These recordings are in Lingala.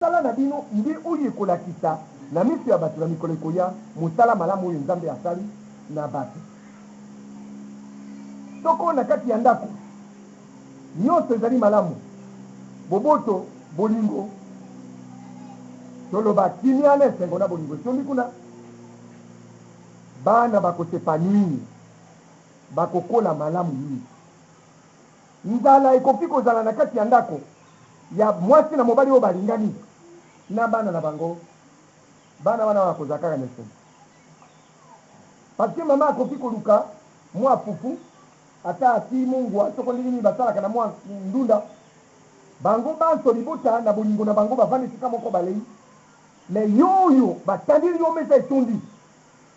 Misala na bino nde oyo ekolakisa na miso ya bato na mikolo ekoya mosala malamu oyo Nzambe asali na bato. Soko na kati ya ndako nyonso ezali malamu, boboto, bolingo, toloba kimia na esengo na bolingo etondi kuna, bana bako s'epanouir, bakokola malamu mingi. Nzala ekoki kozala na kati ya ndako ya mwasi na mobali oyo balingani na bana na bango. Bana wana bakozala kaka na esengo parce que mama akoki koluka mwa fufu, ata atii mungwa soko ndenge nini basalaka na mwa ndunda. Bango banso libota na bolingo na bango bavandi esika moko balei. Mais yo oyo batandeli yo mesa etondi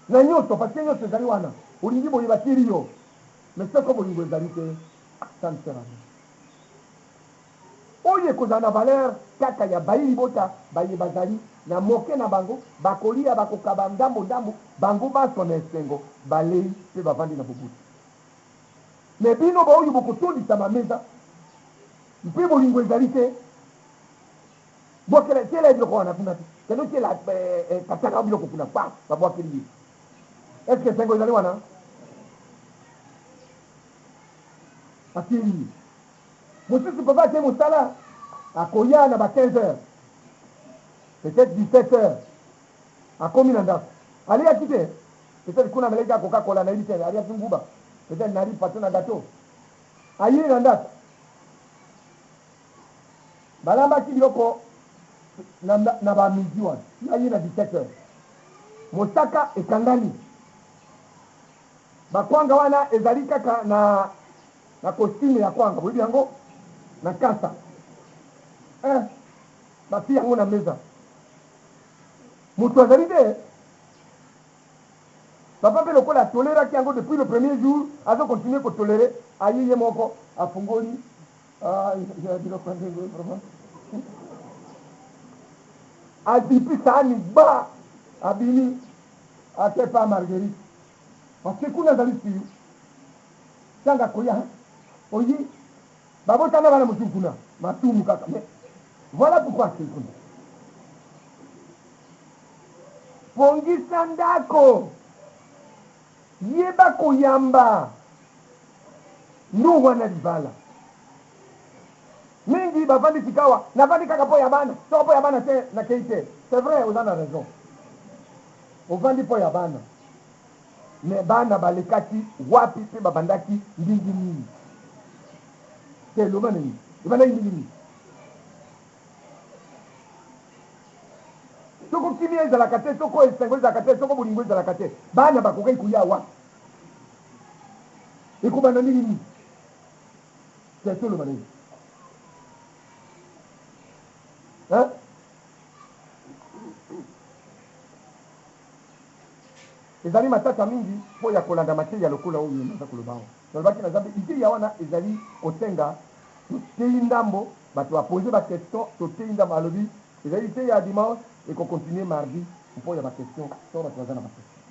na nyonso parce que nyonso ezali wana, olingi boye batieli yo. Mais soko bolingo ezali te, ça ne sert à rien. Oyo ekozala na valeur kaka ya bayi libota baye bazali na moke na bango, bakoliya, bakokaba ndambo ndambo, bango banso na esengo balei mpe bavandi na boboto. Mais bino baoyo bokotondisa ba meza mpe bolingo ezali te, bwakela, tiela ye biloko wana kuna te, kende otiela tata na yo biloko kuna, pa babwakeli ye. Est ce que esengo ezali wana? Atieli ye. Mosusu papa ake mosala, akoya na ba 15 heures, peut-être 17 heures, akomi na ndako. Aleyaki te, peut-être kuna amelaki kaka Coca-Cola, nayebi te, aliyaki nguba, peut-être na lipa to na gateau. Aye na ndako, balambaki biloko na, na ba midi wana, ye aye na 17 heures. Mosaka ekangami. Ba kwanga wana ezali kaka na na costume ya kwanga, boyebi yango? Na kasa. Eh, batie yango na meza. Moto azali te. Papa mpe lokola atoleraki yango depuis le premier jour, azo continuer ko tolerer, aye ye moko afungoli. Ah, ya biloko ya ndenge vraiment. Azipi saani ba abimi ake pa Marguerite. Parce que kuna azali sur tanga akoya oyi babotama bana mosusu kuna masumu kaka mais voilà pourquoi akei kuna. Bongisa ndako, yeba koyamba no wana libala. Mingi bavandi sikawa, navandi kaka mpo ya bana, soko mpo ya bana te nakei te. C'est vrai, oza na raison, ovandi mpo ya bana, mais bana balekaki wapi mpe babandaki ndingi nini? Te, loba nini, ebandaki ndingi nini? Soko kimia ezalaka te, soko esengo ezalaka te, soko bolingo ezalaka te, bana bakokaki koya wapi? Ekobanda ndenge nini? Te, toloba nini? Hein? Ezali matata mingi mpo ya kolanda mateya lokola oyo naza koloba awa. Nalobaki na Nzambe, liteya wana ezali kosenga toteyi ndambo, bato ba poser ba questions, toteyi ndambo. Alobi ezali liteya ya dimanche, eko continuer mardi mpo ya ba questions, soko bato baza na ba questions.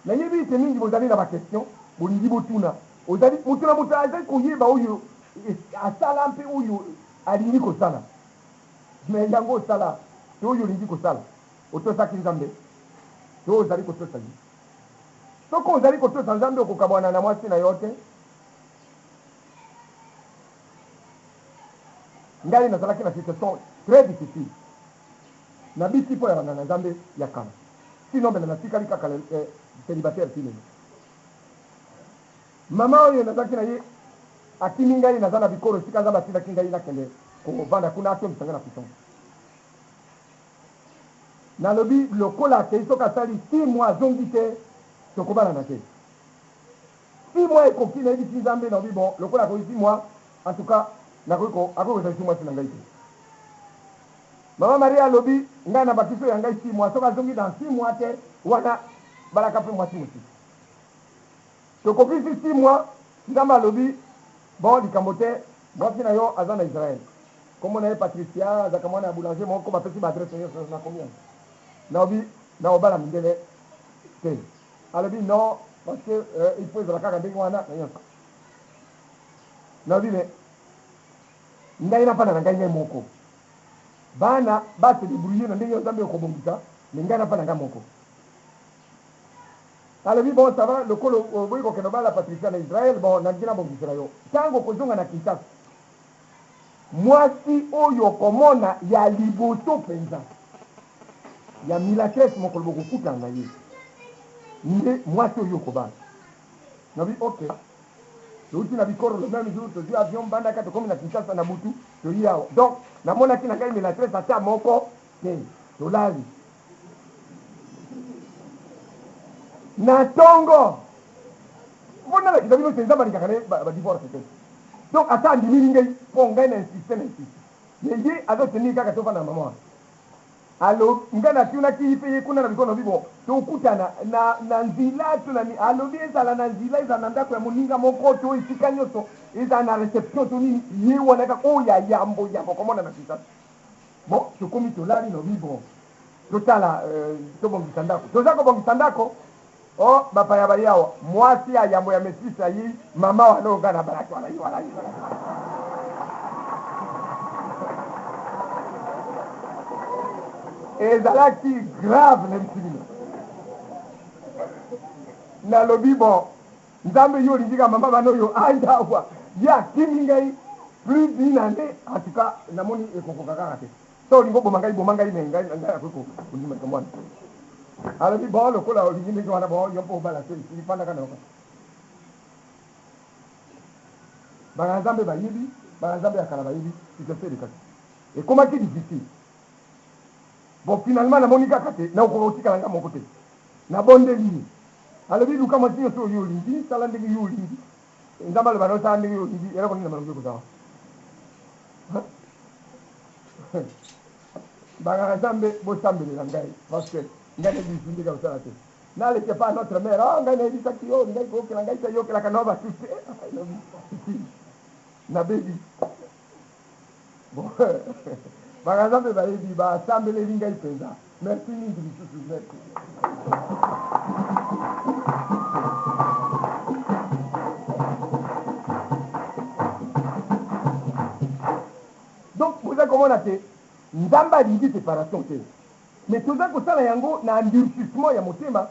Nayebi ete mingi bozali na ba questions, bolingi botuna. Ozali, moto na moto azali koyeba oyo asala mpe oyo alingi kosala. Mais yango osala to oyo olingi kosala, otosaki Nzambe to ozali kotosa ye? Soki ozali kotosa Nzambe, okokabwana na mwasi na yo te. Ngai nazalaki na situation très difficile. Nabiki mpo ya banganga Nzambe ya kala. Sinon mbele natikali kaka celibataire ti lelo. Mama oyo nazalaki na ye akimi ngai, naza na bikoro esika Nzambe atindaki ngai nakende kovanda kuna, atondisa ngai na puissance. Nalobi lokola akei soki asali 6 mois azongi te, tokobalana te. 6 mois ekoki, nayebisi Nzambe, nalobi bon, lokola akoki 6 mois, en tout cas nakoki ko akoki kozala lisusu mwasi na ngai te. Mama Maria alobi ngai nabakisi oyo ya ngai 6 mois, soki azongi dans 6 mois te, wana balaka mpe mwasi mosusu. Tokokisi 6 mois, Nzambe alobi bon likambo te, mwasi na yo aza na Israël. Kombo na ye Patricia, azalaka mwana ya boulanger moko, bapesi ba adresse nyonso, nakomi yango. Nalobi nakobala mindele te. Alobi non parce que il faut ezala kaka ndenge wana na nyonso. Nalobi mais ngai nafanda na ngai ngai moko. Bana ba se debrouiller na ndenge Nzambe okobongisa, mais ngai nafanda nga moko. Alobi bon ça va, lokola oboyi kokende obala Patricia na Israël, bon nalingi nabongisela yo. Tango okozonga na Kinshasa, mwasi oyo okomona ya liboso penza ya Milacres mokolo bokokutana na ye nde mwasi oyo okobala. Nalobi ok. Towuti na Bikoro le meme jour, tozwi avion Mbandaka, tokomi na Kinshasa na butu, toyi awa. Donc namonaki na ngai Milacres ata moko te. Tolali na tongo mpo nalakisa bino te Nzambe alingaka na ye ba divorce te. Donc ata andimeli ngai mpo ngai na insiste na insiste, mais ye azo tenir kaka tofanda na mama wana. Alo nga natunaki ye pe ye kuna na bikolo nalobi bon tokutana na na nzila to na nini alobi ezala na nzila ezala na ndako ya moninga moko to esika nyoso ezala na reception to nini ye wana kaka oyo ya yambo yambo komona na Kinshasa. Bon tokomi tolali nalobi bon totala tobongisa ndako toza kobongisa ndako oh bapaya baye awa mwasi ya yambo ya mesisi aye mama wana oyo nga nabalaki wana ye wana ye wana. Ezalaki grave nayebisi bino. Nalobi bon Nzambe yo olingi kaka mama bana oyo aya awa ye akimi ngai plus d'une annee en tout cas namoni ekokoka kaka te. Soki olingi oboma ngai boma ngai mais ngai ngai nakoki kondima likambo wana. Alobi bon lokola olingi ndenge wana bon yo mpo obala te esili fanda kaka na yo. Bana Nzambe bayebi, bana Nzambe ya kala bayebi situation elekaki. Ekomaki difficile. Bon finalement namoni kaka te nakokoka kotikala ngai moko te. Nabondeli ye. Alobi luka mwasi nyonso oyo olingi, sala ndenge yo olingi. Nzambe aloba na yo sala ndenge yo olingi, eloko nini na malongi ekozala? Bangaka Nzambe bosambelela ngai parce que ngai nayebi lisusu ndenge ya kosala te. Naleki epai ya notre mère, ah ngai nayebisaki yo olingaki koyokela ngai te, yokelaka nao batu te. Nabebi. Bon, bangaka Nzambe bayebi, basambeleli ngai mpenza. Merci mingi lisusu, merci. Donc boza komona te Nzambe alingi separation te mais toza kosala yango na endurcissement ya motema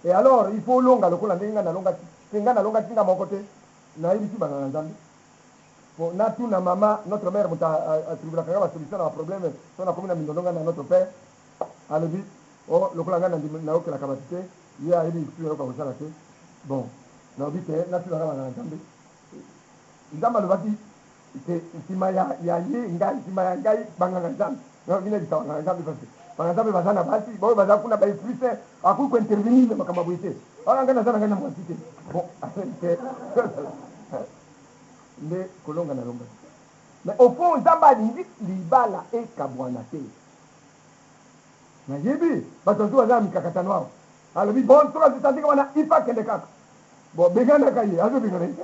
et alors il faut olonga lokola ndenge ngai nalongaki te ngai nalongaki nga moko te nayebisi banganga Nzambe po natuna mama notre mère moto atrouvelaka nga ba solution na ba problème so nakomi na mindondo ngai na notre père alobi oh lokola ngai nayokelaka bato te ye ayebi lisusu eloko ya kosala te bon nalobi te natunaka banganga Nzambe Nzambe alobaki te nsima ya, ya ye ngai, nsima ya ngai banganga Nzambe. Nalobi nayebisa banganga Nzambe parce que banganga Nzambe baza na basi baoyo baza kuna ba esprit saint akoki ko intervenir na makambo ya boye te. Wana ngai naza na ngai na mwasi te. Bon, te nde kolonga nalongaki. Mais au fond Nzambe alingi libala ekabwana te. Nayebi bato mosusu baza na mikakatano awa. Alobi bon soki azo wana il faut akende kaka. Bon benganaka ye, azo bengana ye te.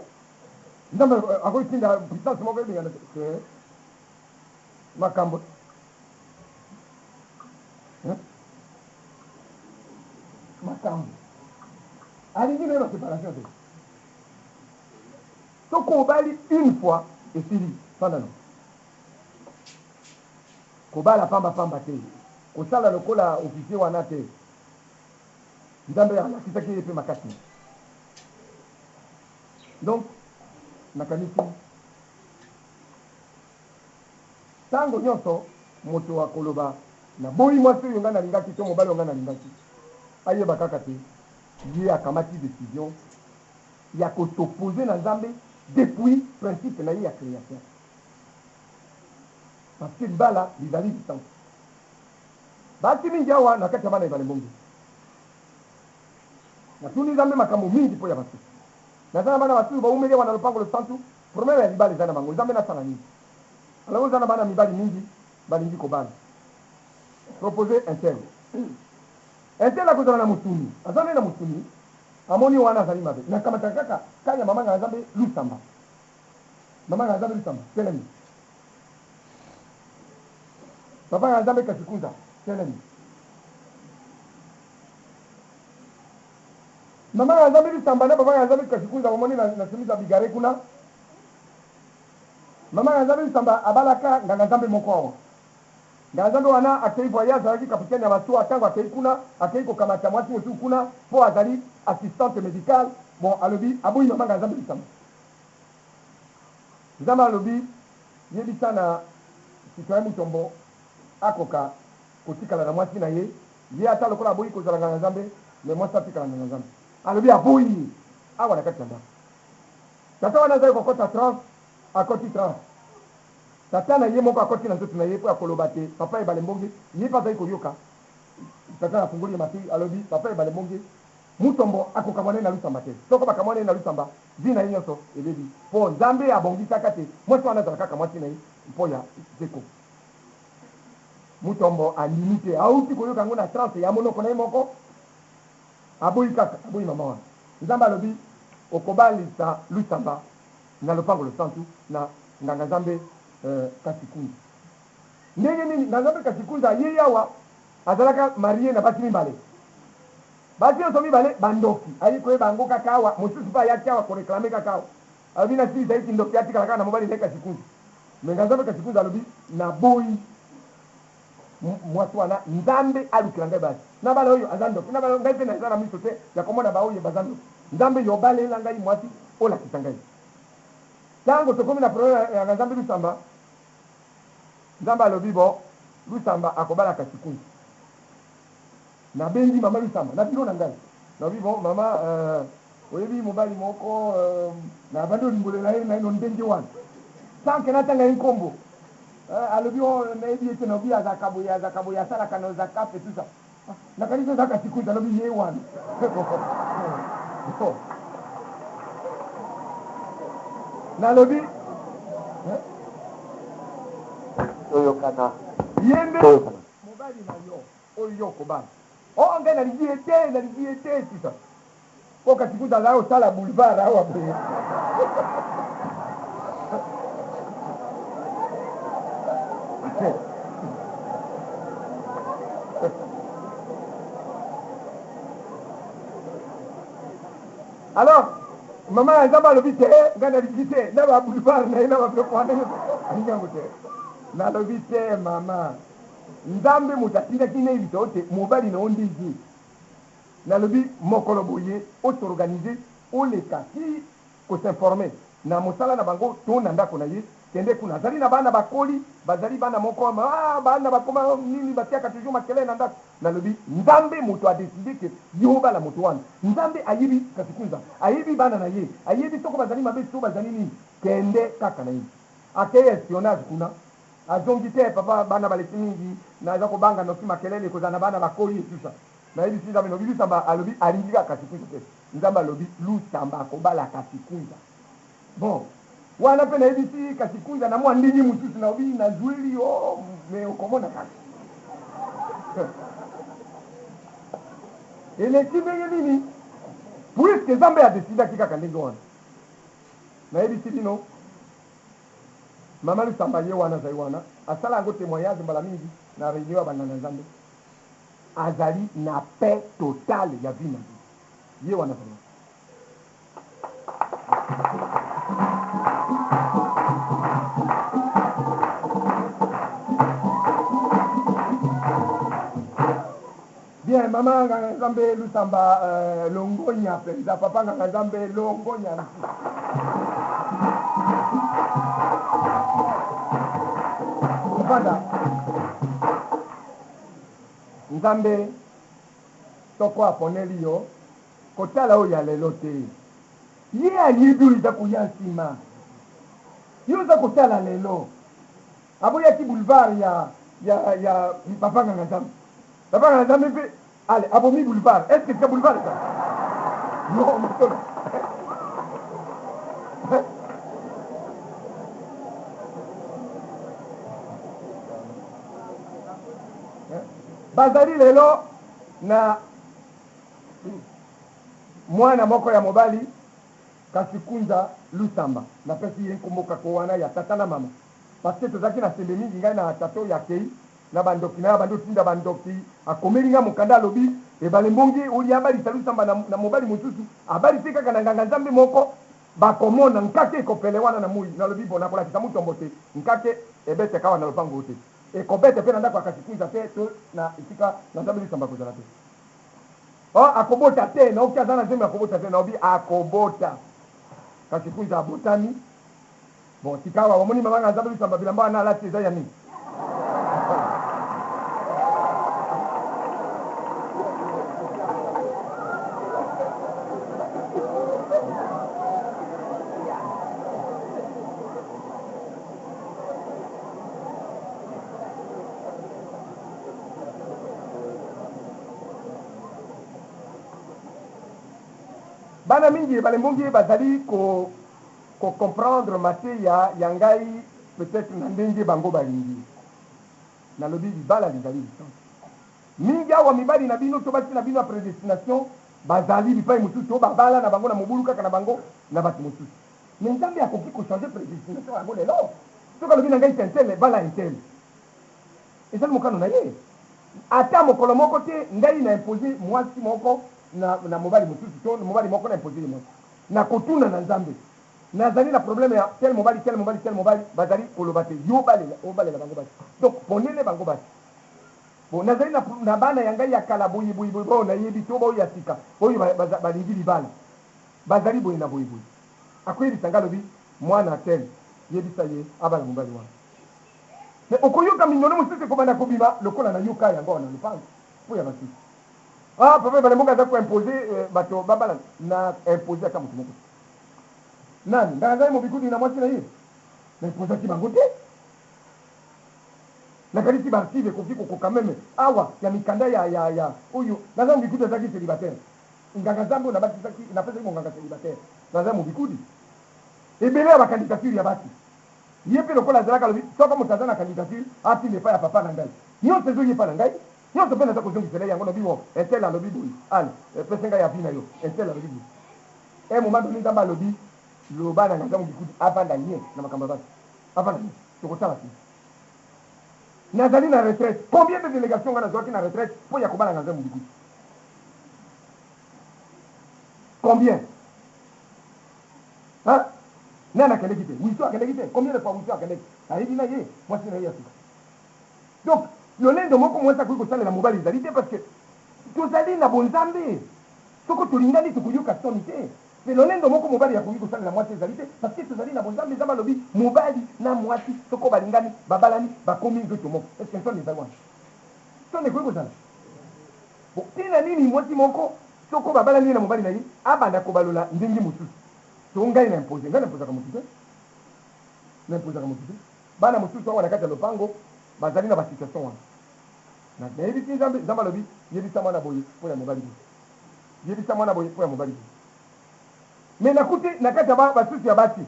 Nzambe akoki tinda puissance moko ebengana te. Makambo. Makambo. Alingi na ye ba separation te. Soki obali une fois esili, fanda no. Kobala pamba pamba te. Kosala lokola officier wana te. Nzambe alakisaki ye pe makasi. Donc nakanisi tango nionso moto akoloba naboyi mwasi oyo ngai nalingaki to mobali oyo ngai nalingaki, ayeba kaka te ye akamati decision ya ko s'opposer na Nzambe depuis principe na ye ya creation. Parce que libala lizali lisantu. Basi mingi awa na kati ya bana ebale mbonge. Natuni Nzambe makambo mingi mpo ya basusu. Naza na bana basusu bawumeli awa na lopango losantu, problème ya libala eza na bango. Nzambe nasala nini? Alors oza na bana mibali mingi balingi kobala. Proposer un tel. Un tel akozala na mosuni. Aza nde na mosuni. Amoni wana azali mabe. Nakamataka kaka ka ya mama nga Nzambe Lusamba. Mama nga Nzambe Lusamba, telemi. Papa nga Nzambe Kashikunza, telemi. Mama nga Nzambe Lusamba na papa nga Nzambe Kashikunza bomoni na, na chemise ya bigare kuna. Mama nga Nzambe Lusamba abalaka nganga Nzambe moko awa. Nganga Nzambe wana akei voyage, azalaki capitaine ya masuwa, tango akei kuna, akei kokamata mwasi mosusu kuna po azali assistante medicale, bon alobi aboyi mama Nganga Nzambe Lusamba. Nzambe alobi yebisa na citoyen Mutombo akoka kotikala na mwasi na ye, ye ata lokola aboyi kozala Nganga Nzambe, mais mwasi atikala Nganga Nzambe. Alobi aboyi ye awa na kati ya ndako. Tata wana azali kokota transe, akoti transe. Tata na ye moko akoti na nzoto na ye mpo ya koloba te, Papa Ebale Mbonge, ye mpe azali koyoka. Tata na afungoli ye matoyi, alobi, Papa Ebale Mbonge, Mutombo akokabwana ye na Lusamba te. Soko bakamwani ye na Lusamba, vie na ye nionso ebebi. Mpo Nzambe abongisaka te mwasi wana azala kaka mwasi na ye mpo ya seko. Mutombo andimi te, auti koyoka yango na transe ya monoko na ye moko. Aboyi kaka, aboyi mama wana. Nzambe alobi, Okobalisa Lusamba na lopango losantu na Nganga Nzambe Kasikunza. Ndenge nini Nganga Nzambe Kasikunza ayei awa? Azalaka marie na basi mibale. Basi nyonso mibale bandoki. Ayi koyeba yango kaka awa. Mosusu mpe ayaki awa ko reclamer kaka awa. Alobi nasilisa ye kindoki, atikala kaka na mobali na ye Kasikunza. Mais Nganga Nzambe Kasikunza alobi, Naboyi mwasi wana, Nzambe alukela ngai basi. Na bala oyo aza ndoki, na bala ngai mpe naza na miso te ya komona ba oyo baza ndoki. Nzambe yo balela ngai mwasi olakisa ngai. Tango tokomi na problème ya Nzambe Lusamba, Nzambe alobi bon Lusamba akobala Kasikunzi. Nabengi mama Lusamba na bureau na ngai. Nalobi bon mama oyebi mobali moko nabandi olimbolela ye naino ndenge wana sans que natanga ye nkombo. Alobi oh nayebi ye te, nalobi azalaka boye azalaka boye asalaka na Ozakap et tout ça. Nakanisi eza Kasikunzi, alobi ye wana. Nalobi Toyokana. Ye nde Toyokana. mobali na yo oyo yo okobala. Oh ngai nalingi ye te, nalingi ye te tout ça. Po Kasikunzi azalaki kosala boulevard awa boye. Alors mama ya Nzambe alobi te, ngai nalingi te na ba boulevard na ye na ba biloko wana nyonso, alingi yango te. Nalobi te mama, Nzambe moto atindaki nayebisa yo te mobali na yo nde ye. Nalobi mokolo boye o s'organiser oleka ti ko s'informer na mosala na bango to na ndako na ye, kende kuna azali na bana bakoli, bazali bana moko ah bana bakoma nini batiaka toujours makelele na ndako. Nalobi Nzambe moto a decider que yo obala moto wana. Nzambe ayebi Kasikunza, ayebi bana na ye, ayebi soko bazali mabe to bazali nini, kende kaka na ye. Akeyi espionnage kuna, azongi te papa bana baleki mingi, naza kobanga noki makelele ekozala na bana bakoli et tout ça. Nayebisi Nzambe noki Lusamba alobi alingi kaka Kasikunza te. Nzambe alobi Lusamba akobala Kasikunza. Bon wana pe nayebisi Kasikunza na mua ndenge mosusu nalobi nazueli yo mais okomona kaka. Eleki ndenge nini? Puisque Nzambe a decidaki kaka ndenge wana. Nayebisi bino Mama Lusamba ye wana azali wana asala yango temoignage mbala mingi na reunion ya ba nganga Nzambe. Azali na paix totale ya vie na ye. Ye wana vraiment. Bien, mama nganga Nzambe Lusamba longonya penza, papa nganga Nzambe longonya lisusu. Kovanda. Nzambe soko aponeli yo kotala oyo ya lelo te. Ye ayebi oyo eza koya nsima. Yo oza kotala lelo. Aboyaki boulevard ya ya ya papa nganga Nzambe. Papa nganga Nzambe mpe ale abomi boulevard. Est-ce que boulevard eza? Non, motolo. Bazali lelo na mwana moko ya mobali Kasikunza Lusamba. Napesi ye nkombo kako wana ya tata na mama parce que tozalaki na sembe mingi ngai na tata oyo akei na bandoki na ye abandi otinda bandoki akomeli ngai mokanda alobi ebale mbonge olia abalisa Lusamba na mobali mosusu abalisi kaka na nganga Nzambe moko bakomona nkake ekopele wana na moi. Nalobi bon nakolakisa Mutombo te nkake ebeteka wana lopango te. Ekobete mpe na ndako ya Kasikuiza te to na esika na Nzambe Lusamba akozala te. Oh, akobota te, naoki aza na zemi akobota te, naobi akobota. Kasikuiza abotami. Bon, sikawa omoni mama nga Nzambe Lusamba bilamba wana alati eza ya nini? Bana mingi ebale mbongi bazali ko ko comprendre mateya ya ngai peut-etre na ndenge bango balingi. Nalobi libala lizali lisantu. Mingi awa mibali na bino to basi na bino ya predestination bazali bipai mosusu to babala na bango na mobulu kaka na bango na bato mosusu. Mais Nzambe akoki ko changer predestination yango lelo. Soki alobi na ngai te un tel bala un tel. Ezali mokano na ye. Ata mokolo moko te ngai na imposer muasi moko na, na mobali mosusu to mobali moko na imposer ye muasi. Nakotuna na Nzambe. Nazali na problème ya tel mobali, tel mobali, tel mobali, bazali koloba te yo balela, obalela bango basi. Donc ponele bango basi. Bon, nazali na, na bana ya ngai ya kala boye boye boye, baoyo nayebi to baoyo ya sika, oyo ba, ba, balingi libala. Bazali boye na boye boye. Akoyebisa ngai alobi mwana tel, yebisa ye abala mobali wana. Mais okoyoka mindondo mosusu ekobanda kobima lokola nayoka yango awa na lopango mpo ya basusu. Ah papa Ebale Mboka aza ko imposer euh, bato babala na imposer ata moto moko te. Nani? Nganga Nzambe Mobikudi na mwasi na ye? Na imposaki bango te. Nakanisi ba archive ekoki kokoka meme awa ya mikanda ya ya ya oyo naza mobikudi azalaki celibataire. Nganga Nzambe oyo nabatisaki napesaki bonganga celibataire naza mobikudi. Ebele ya ba candidature ya basi. Ye pe lokola azalaka alobi soko moto aza na candidature atinda epai ya papa na ngai. Nionso ezo ye epai na ngai. Nionso pe naza kozongisela ye yango nalobi bon un tel alobi boye allez pese ngai avis na yo un tel alobi boye. Un moment donne Nzambe alobi loba na Nganza Mobikudi avanda nye na makambo ya basi. Avanda nye. Tokotala sima. Nazali na retraite. Combien de delegations ngai nazuaki na retraite po ya kobala Nganza Mobikudi? Combien? Hein? Nani akendeki te? Wiso akendeki te? Combien de fois Wiso akendeki? Ayebi na ye, mwasi na ye ya sika. Donc, lolendo moko mwasi akoki kosalela mobali ezali te parce que tozali na bonzambe. Soko tolingani tokoyoka soni te. Pe lolendo moko mobali akoki kosalela mwasi ezali te parce que tozali na bonzambe. Nzambe alobi mobali na mwasi soko balingani, babalani, bakomi nzoto moko. Est-ce que soni ezali wana? Soni ekoki kozala? Bon, tina nini mwasi moko soko babalani ye na mobali na ye abanda kobalola ndenge mosusu? To ngai na imposer? Ngai na imposaka motu te. Na imposaka motu te. Bana mosusu awa na kati ya lopango bazali na ba situation wana. Na nayebisi Nzambe, Nzambe alobi yebisa mwana boye mpo ya mobali boye. Yebisa mwana boye mpo ya mobali boye. Mais nakuti na kati ya ba basusu ya basi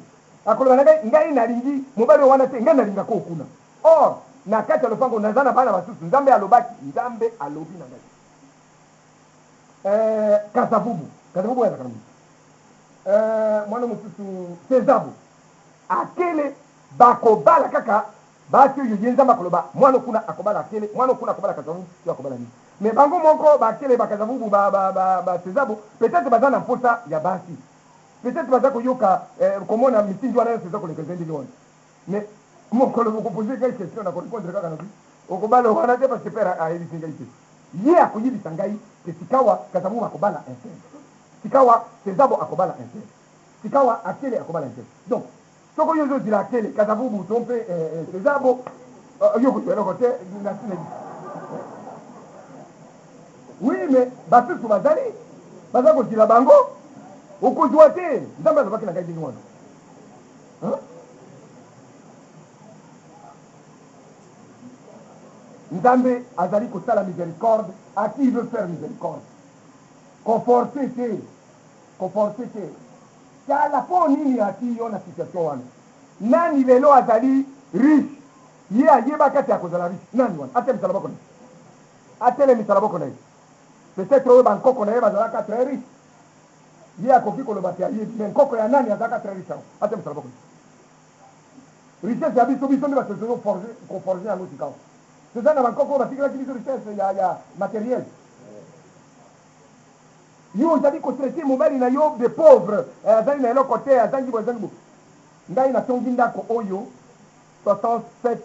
akoloba na ngai, ngai nalingi mobali oyo wana te, ngai nalingaka oyo kuna. Or na kati ya lopango naza na bana basusu, Nzambe alobaki, Nzambe alobi na ngai. Eh, Kasavubu, Kasavubu oyo azalaka na moto. Eh, mwana mosusu Sezabu akele bakobala kaka basi oyo ye Nzambe akoloba mwana kuna akobala akele, mwana kuna akobala Kasavubu, yo akobala nini? Mais bango moko ba akele, ba Kasavubu, ba ba ba, ba Sezabu peut-etre baza na mposa ya basi, peut-etre baza koyoka eh, komona mitingi wana nyonso eza koleka eza ndenge wana. Mais mokolo boko poser ngai question nako repondre kaka na okobala wana te parce que père ayebisi ngai te. Ye akoyebisa ngai ke sikawa Kasavubu akobala un tel, sikawa Sezabo akobala un tel, sikawa Akele akobala un tel. Donc soko yo ozozila Akele, Kasavubu to mpe eh, eh, Sezabo eh, yo okozwa eloko te na ntina Oui, mais basusu bazali baza kozila bango okozwa te. Nzambe alobaki na ngai ndenge wana. Hein? Nzambe azali kosala misericorde à qui il veut faire misericorde. Ko forcer te, ko forcer te. Tala po nini ati yo na situation wana. Nani lelo azali riche? Ye ayebaka te akozala riche. Nani wana? Atelemisa loboko na ye. Atelemisa loboko na ye. Peut-être oyo ba nkoko na ye bazalaka très riche. Ye akoki koloba te ayebi mais nkoko ya nani azalaka très riche awa? Atelemisa loboko na ye. Richesse ya biso, biso nde bato tozo forger, ko forger yango sikawa. Toza na ba nkoko oyo batikelaki biso richesse ya, ya materiel. Yo ozali ko traiter mobali na yo de pauvre, eh, azali na eloko te, azangi boye, azangi boye. Ngai natongi ndako oyo 67,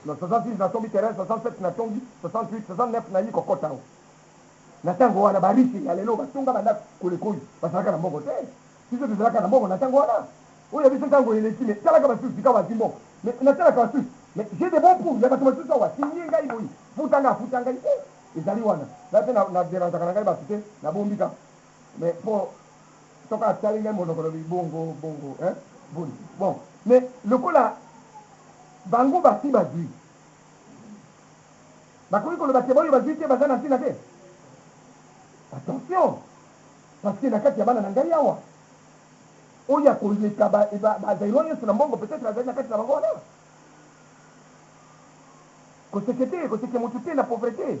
Na 66 nasombi terrain, 67 natongi, 68, 69 nayi kokota awa. Na ntango wana ba riche ya lelo batonga ba ndako koleka oyo bazalaka na mbongo te. Biso tozalaka na mbongo na ntango wana. Oyo ya biso ntango eleki mais talaka basusu sika bazwi mbongo. Mais natalaka basusu mais j'ai des bons pour ya bato basusu awa signe ngai boye futa ngai afuta ngai te ezali wana. Ngai mpe na, na derangeaka na ngai bato te, nabombi kaka. Mais mpo soki atali ngai monoko lobi bongo bongo hein boni bon mais lokola bango basi bazwi Bakoki koloba te baoyo bazwi te baza na ntina te? Attention! Parce que na kati ya bana na ngai awa, oyo akoleka ba, ba, ba Zaïrois nyonso na mbongo peut-être azali na kati na bango wana. Koseke te, koseke motu te na pauvreté.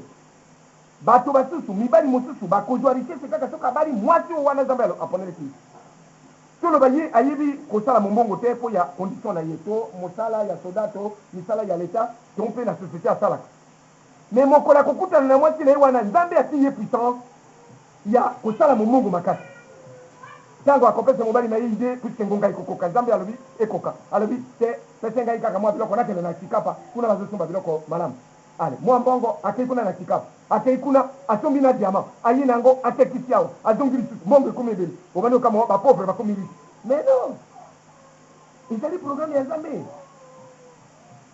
Bato basusu, mibali mosusu bakozwa richesse kaka soki abali mwasi oyo wana Nzambe aponelaki ye. Toloba ye ayebi kosala mombongo te mpo ya condition na ye to mosala ya soda to misala ya l'etat to mpe na societe asalaka. Mais mokolo akokutana na mwasi na ye wana Nzambe atii ye puissance ya kosala mombongo makasi. Tango akopesa mobali na ye idee puisque ngonga ekokoka Nzambe alobi ekoka alobi te pese ngai kaka mwa biloko nakende na Tshikapa kuna bazosomba biloko malamu. Allez mua mbongo akeyi kuna na Tshikapa akeyi kuna asombi na diamant aye na yango atekisi awa azongi lisusu mbongo ekomi ebele obandi kokamwa ba pauvre bakomi riche mais non ezali programme ya Nzambe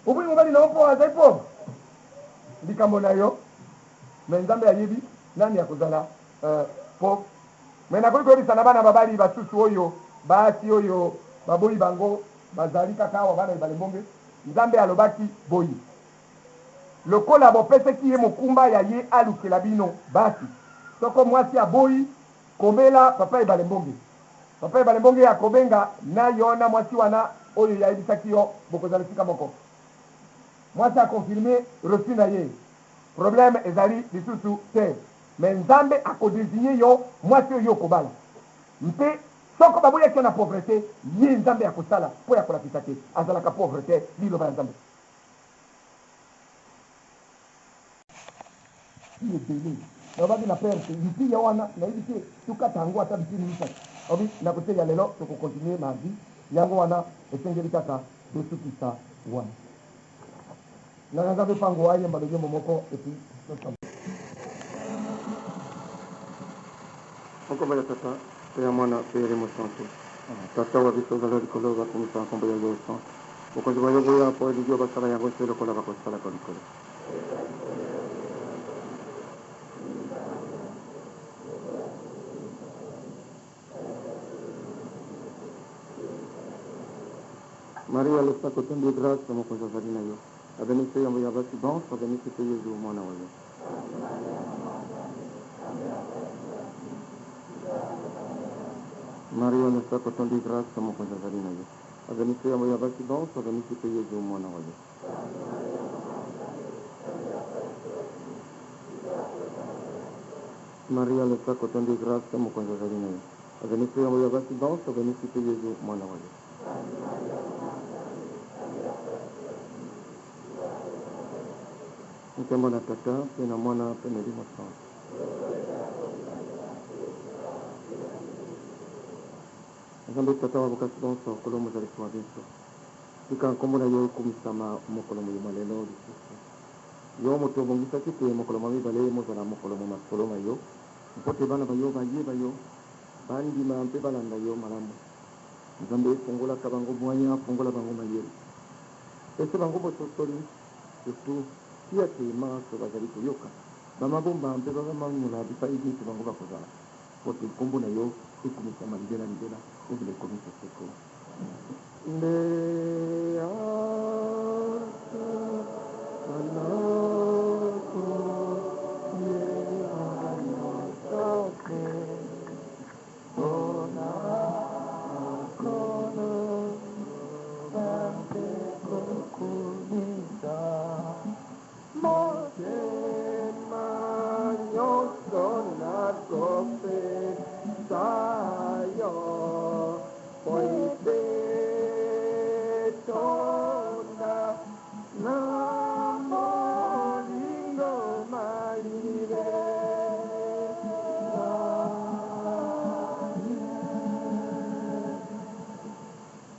oboyi mobali na yo mpo azali pauvre likambo na yo mais Nzambe ayebi nani akozala euh, pauvre mais nakoki koyebisa na bana babali basusu oyo basi oyo baboyi bango bazali kaka awa bana ebale mbonge Nzambe alobaki boye Lokola bopeseki ye mokumba ya ye alukela bino basi, soko mwasi aboyi, komela Papa Ebale Mbonge. Papa Ebale Mbonge akobenga na yo na mwasi wana oyo ye ayebisaki yo, bokozala esika moko. Mwasi a confirmer refus na ye, problème ezali lisusu te. Mais Nzambe ako designer yo mwasi oyo yo okobala. Mpe soko baboyaki yo na pauvrete, ye Nzambe akosala mpo ya kolakisa te azalaka pauvre te, liloba ya Nzambe. Ebele nalobaki na père te litiya wana nayebi te tokata yango ata biteni misato obi nakoteya lelo toko continuer mardi yango wana esengeli kaka tosukisa wana nganga nzambe pango ayemba loyembo moko epuis tosamba. Na nkombo ya Tata, mpe ya Mwana, mpe ya Elimo Santu. Tata wa biso ozali na likolo, bakumisa nkombo ya yo esantu. Bokonzi bwa yo boya, mpo elingi yo basala yango se lokola bakosalaka likolo. Maria, losako, otondi grâce, Mokonzi azali na yo. Abenisi yo yambo ya basi banso, abenisi mpe Yezu mwana wa yo. Maria, losako, otondi grâce, Mokonzi azali na yo. Abenisi yo yambo ya basi banso, abenisi mpe Yezu mwana wa yo. Maria, losako, otondi grâce, Mokonzi azali na yo. Abenisi yo yambo ya basi banso, abenisi mpe Yezu mwana wa yo. Nkembo na Tata, mpe na Mwana, mpe na Elimo Santu. Nzambe Tata wa bokasi bonso, Nkolo Mozalisi wa biso, tika nkombo na yo ekumisama mokolo moye mwa lelo lisusu. Yo moto obongisaki te mokolo mwa mibale mozala mokolo mwa masolo ma yo, mpo te bana ba yo bayeba yo, bandima mpe balanda yo malamu. Nzambe fongolaka bango bwanya, fongola bango mayele. Pesa bango bososoli, surtout tia te manso bazali koyoka, ba mabomba mpe ba bamanyola bipai binso bango bakozala, mpo te nkombo na yo ekumisama libela libela, ezala ekomisa seko. Nde ata nako yeba losako.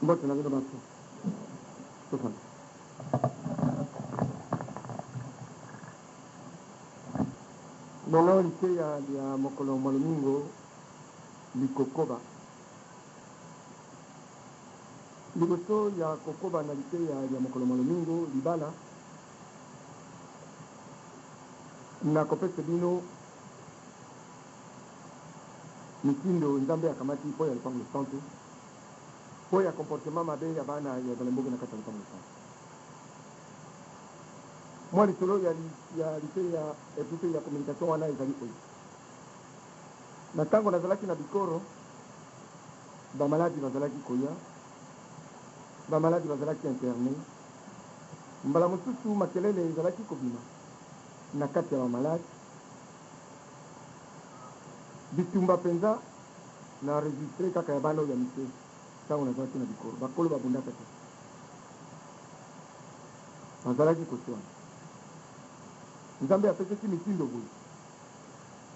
Mbote na bino banso. Tofanda. Bongo liteya lya mokolo mwa lomingo likokoba. Liboso ya kokoba na liteya lya mokolo mwa lomingo, libala, nakopesa bino mitindo Nzambe akamati mpo ya lopango losantu, mpo ya comportement mabe ya bana ya Ebalemboke na kati ya lopango losantu. Mwa lisolo ya ya liteya plutôt ya communication wana ezali oyo. Na tango nazalaki na Bikoro, ba maladi bazalaki koya, ba maladi bazalaki interne, mbala mosusu makelele ezalaki kobima na kati ya ba maladi, bitumba penza na enregistre kaka ya bana oyo ya mike tango nazalaki na Bikoro, bakolo babundaka te. Bazalaki koswana. Nzambe apesaki mitindo boye,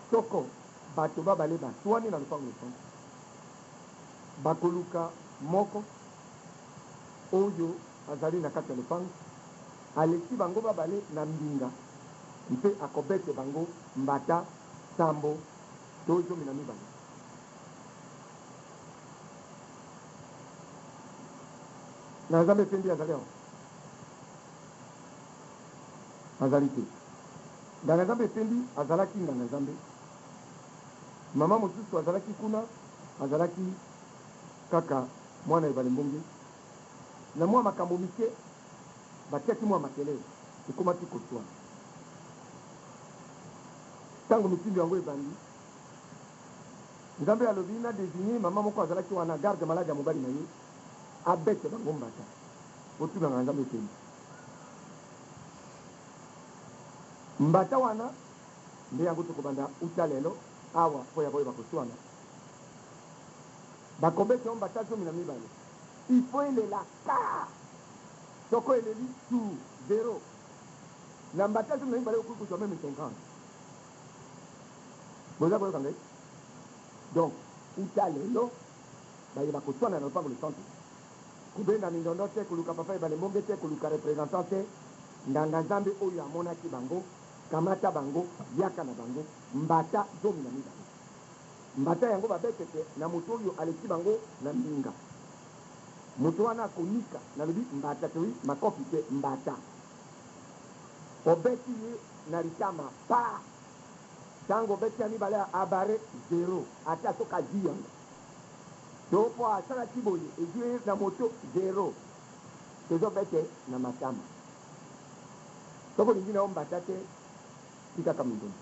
Soko bato babale baswani na lopango losantu, bakoluka moko oyo azali na kati ya lopango, aleki bango babale na mbinga, mpe akobete bango mbata sambo to 12. Na Nzambe ependi azali awa? Azali te. Nganga Nzambe ependi azalaki nganga Nzambe. Mama mosusu azalaki kuna, azalaki kaka mwana ebale mbonge. Na mwa makambo mike, batiaki mwa makelele, ekomaki koswana. Tango mitindo yango ebandi, Nzambe alobi na designer mama moko azalaki wana garde malade ya mobali na ye abete bango mbata. Botuna nga Nzambe ependi mbata wana nde yango tokobanda uta lelo awa mpo ya boyeba koswana. Bakobeta yo mbata 12 il faut elela kaa soko eleli tu zero na mbata 12 okoki kozwa meme 50. Boza koyoka ngai? Donc, uta lelo, baye bakoswana na lopango losantu, kobenda mindondo te, koluka papa Ebale Mbonge te, koluka representant te, nganga Nzambe oyo amonaki bango, kamata bango, yaka na bango, mbata 12. Mbata yango babeteke na moto oyo aleki bango na mbinga. Moto wana akonika, nalobi mbata toyi makofi te, mbata. Obeti ye na litama paa! Tango obeti ya mibale a barre zero ata soki azui yango to po asalaki boye ezui ye na moto zero tozo bete na matama soki olingi na yo mbata te tikaka mindondo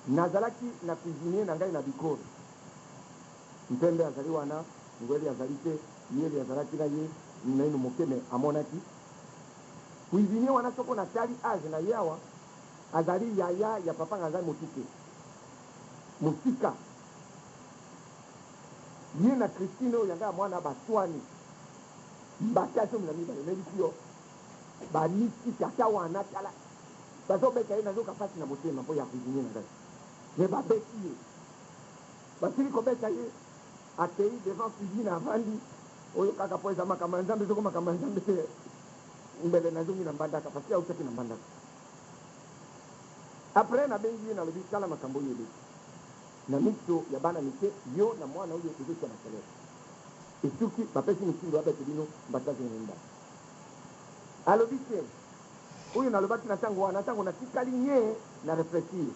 nazalaki na cuisinier na ngai na bikoro mpembe azali wana ngweli azali te yeli azalaki na ye nainu moke mais amonaki cuisinier wana soko natali age na ye awa Azali yaya ya papa nga azali motuke mosika ye na Christine oyo ya nga ya mwana baswani mbata 12 nayebisi yo baniki tata wana tala bazobeta ye nazoka pasi na motema mpo ya cuisinier na ngai mais babeti ye basili kobeta ye akei devant cuisine avandi oyo kaka mpo eza makambo ya Nzambe soko makambo ya Nzambe te mbele nazongi na Mbandaka parce que autaki na Mbandaka. Après nabengi ye nalobi tala makambo oyo eleki na miso ya bana mike yo na mwana oyo bozo tia makelele esuki bapesi mitindo abete bino mbata 12. Alobi te oyo nalobaki na tango wana tango natikali nye na reflechir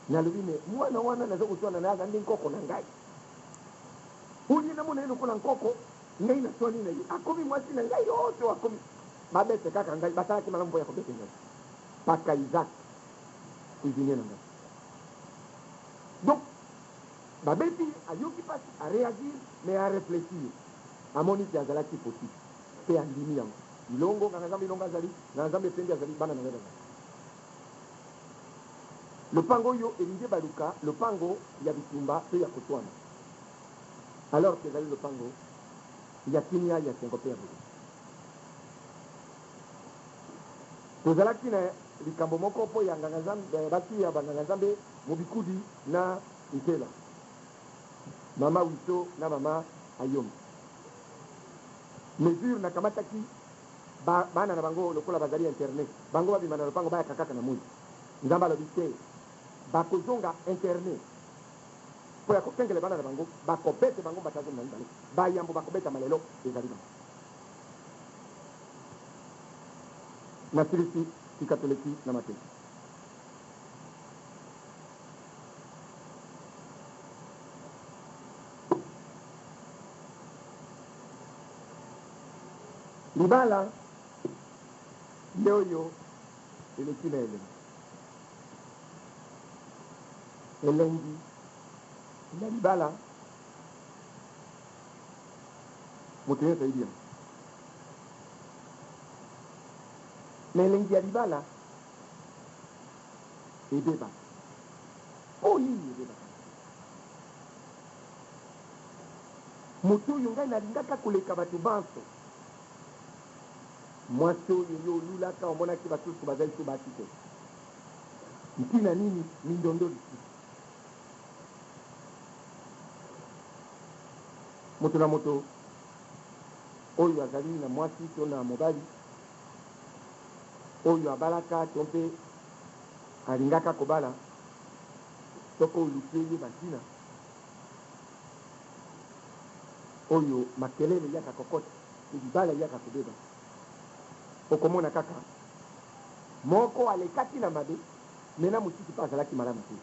nalobi mais mwana wana naza koswana naye aza nde nkoko na ngai olie namona ye lokola nkoko ngai naswani na ye akomi mwasi na ngai oh to akomi babete kaka ngai basalaki malamu mpo ya kobete ngai paka Isaac cuisinier na ngai donc babeti ye ayoki pasi a reagir mais a reflechir amoni ke azalaki fautif pe andimi yango Ilongo nganga nzambe Ilongo azali nganga nzambe Efendi azali bana na ngai bazali lopango oyo elingi ebaluka lopango ya bitumba pe ya koswana alors que ezali lopango ya kimia, ya esengo mpe ya bolingo. Tozalaki na likambo moko mpo ya nganga-nzambe, basi ya banganga-nzambe Mobikudi na Nkela, Mama Wiso na Mama Ayombe. Mesure nakamataki ba, bana na bango lokola bazali interne, bango babima na lopango bayaka kaka na moi. Nzambe alobi te. Bakozonga interne mpo ya kokengele bana na bango, bakobete bango mbata 12. Bayambo bakobetama lelo ezali bango. Nasilisi, sika toleki na mateya. Libala nde oyo eleki na elengi. Elengi na libala moto nyonso ayebi yango. Na elengi ya libala ebebaka. Mpo nini ebebaka? Moto oyo ngai nalingaka koleka bato banso, mwasi oyo yo olulaka, omonaki basusu bazali so basi te. Ntina nini mindondo lisusu? Moto na moto oyo azali na mwasi to na mobali, oyo abalaka to mpe alingaka kobala, soko oluki oyeba ntina oyo makelele eyaka kokota mpe libala eyaka kobeba, okomona kaka moko alekaki na mabe, me na mosusu mpe azalaki malamu te.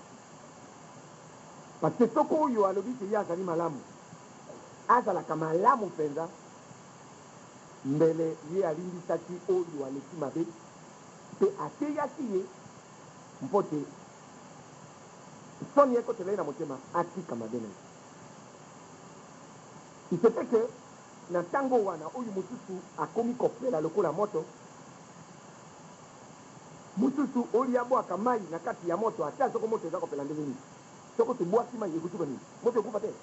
Parce que soko oyo alobi ke ye azali malamu, azalaka malamu mpenza, mbele ye alimbisaki oyo aleki mabe mpe ateyaki ye mpo te soni ekotela ye na motema, atika mabe na ye. Il se fait que na ntango wana oyo mosusu akomi kopela lokola moto, mosusu oyo abwaka mai na kati ya moto, ata soko moto eza kopela ndenge nini, soko tobwaki mai ekosuka nini? Moto ekufa te.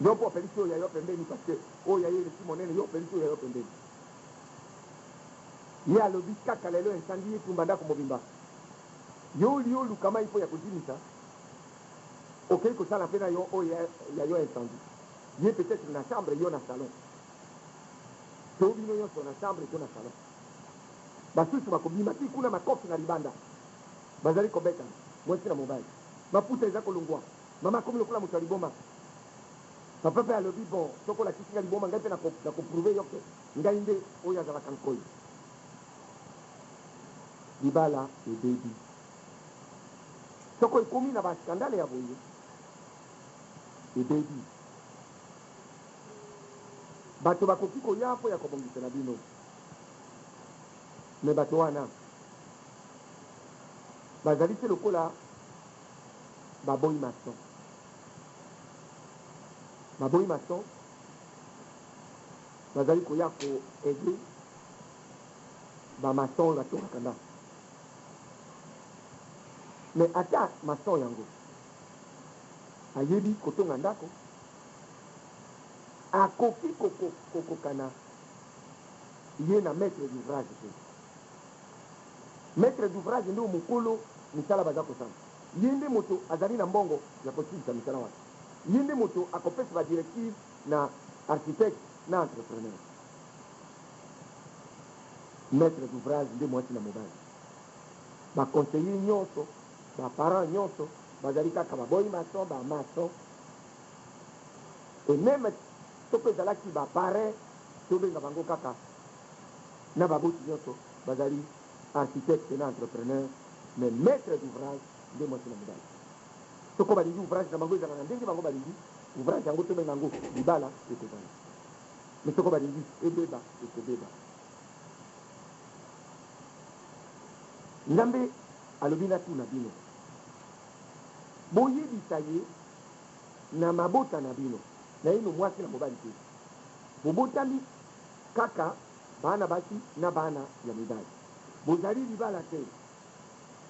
Yo mpo opelisi oyo ya yo pembeni, parce que oyo ya yo eleki monene, yo opelisi oyo ya yo pembeni. Ye alobi kaka lelo incendie etumba ndako mobimba. Yo oli oluka mai mpo ya kozimisa, okei kosala mpe na yo oyo ya yo incendie. Ye peut-être na chambre, yo na salon. To bino nyonso na chambre to na salon. Basusu bakobima ti kuna makofi na libanda. Bazali kobetana, mwasi na mobali. Maputa eza kolongwa. Mama akomi lokola moto ya liboma. Papa mpe alobi, bon, soki olakisi nga liboma, ngai mpe nakoprouve yo ke ngai nde oyo azalaka nkoi. Libala ebebi. Soko ekomi na baskandale ya boye, ebebi. Bato bakoki koya mpo ya kobongisela bino, me bato wana bazali se lokola baboyi maçon. Baboyi maçon bazali koya koaider bamaçon oyo batongaka ndako. Me ata maçon yango ayebi kotonga ndako, akoki kokokana ye na maître d'ouvrage te. Maître d'ouvrage nde mokolo misala baza kosala. Ye nde moto azali na mbongo ya kosilisa misala wana. Ye nde moto akopesa badirective na architecte na entrepreneur. Maître d'ouvrage nde mwasi na mobali. Baconseiller nyonso, baparent nyonso bazali kaka baboyi maçon, bamaçon. Et même soko ezalaki baparrain, tobenga bango kaka na baboti nyonso bazali architecte na entrepreneur, mais maître d'ouvrage nde mwasi na mobali. Soko balingi ouvrage na bango ezala na ndenge bango balingi, ouvrage yango tobenga yango libala ekozala. Mais soko balingi ebeba, ekobeba. Nzambe alobi natuna bino, boyebisa ye na mabota na bino, naino mwasi na mobali te, bobotami kaka bana basi na bana ya mibali, bozali libala te.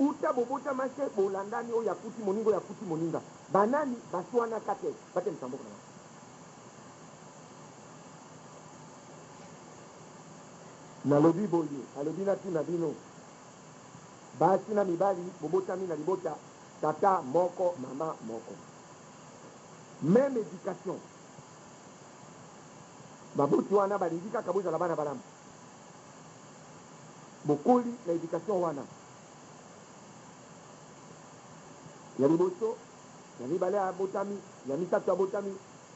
Uta bobotama se bolandani, oyo akuti moninga, oyo akuti moninga, banani baswanaka te, batelemisa mboka na bango. Nalobi boye, alobi natuna bino, basi na mibali bobotami na libota tata moko mama moko, même éducation. Baboti wana balingi kaka bozala bana balamu, bokoli na éducation wana. Ya liboso, ya mibale abotami, ya misato abotami,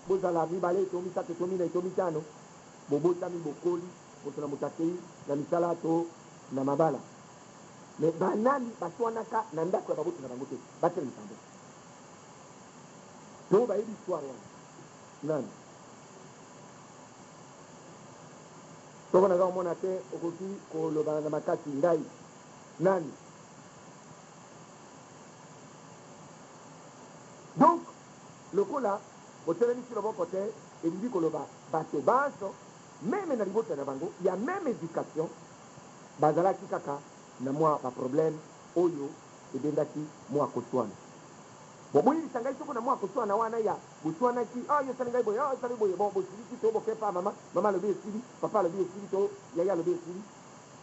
bozala mibale to misato to minei to mitano, bobotami, bokoli, moto na moto akei na misala to na mabala. Mais banani baswanaka na ndako ya baboti na bango te? Batelemisa maboko. To bayebi histoire wana. Nani? Soko naza komona te, okoki koloba na makasi ngai. Nani? Donc, lokola botelemisi loboko te, elingi koloba bato banso, meme na libota na bango, ya meme education, bazalaki kaka na mwa ba problèmes oyo ebendaki mwa koswana. Bon, boyebisa ngai soko na mwa koswana wana ya boswanaki, ah yo osali ngai boye, ah osali boye, bon bosiliki to boke epa mama, mama alobi esili, papa alobi esili to yaya alobi esili,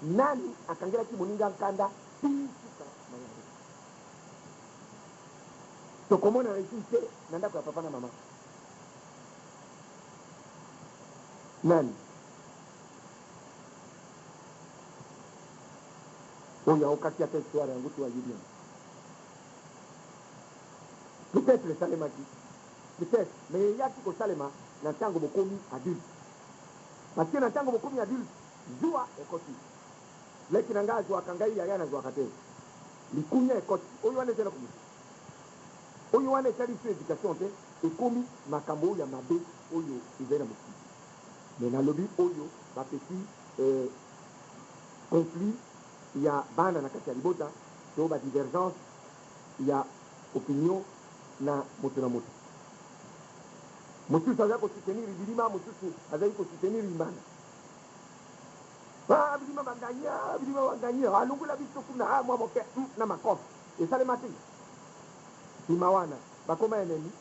nani akangelaki moninga nkanda tii suka na yango? Tokomonana lisusu te na ndako ya papa na mama. Nani? Oyo aokaki ata histoire yango to ayebi yango. Peut-etre esalemaki, peut-etre, mais eyaki kosalema na tango bokomi adulte. Parce que na tango bokomi adulte, zuwa ekoti. Leki na ngai azuaka ngai yaya nazuaka te. Likunya ekoti. Oyo wana eza eloko mosusu. Oyo wana etali lisusu education te, ekomi makambo oyo ya mabe oyo ezali na mokili. Mais nalobi oyo ba petits conflits ya bana na kati ya libota to ba divergences ya opinion na moto na moto. Mosusu azali ko soutenir Bilima, mosusu azali ko soutenir Imana. Ah, Bilima ba gagner, ah, Bilima ba gagner, alongola biso kuna, ah, mwa moke, na makofi. Esalema te. Sima wana, bakoma ennemi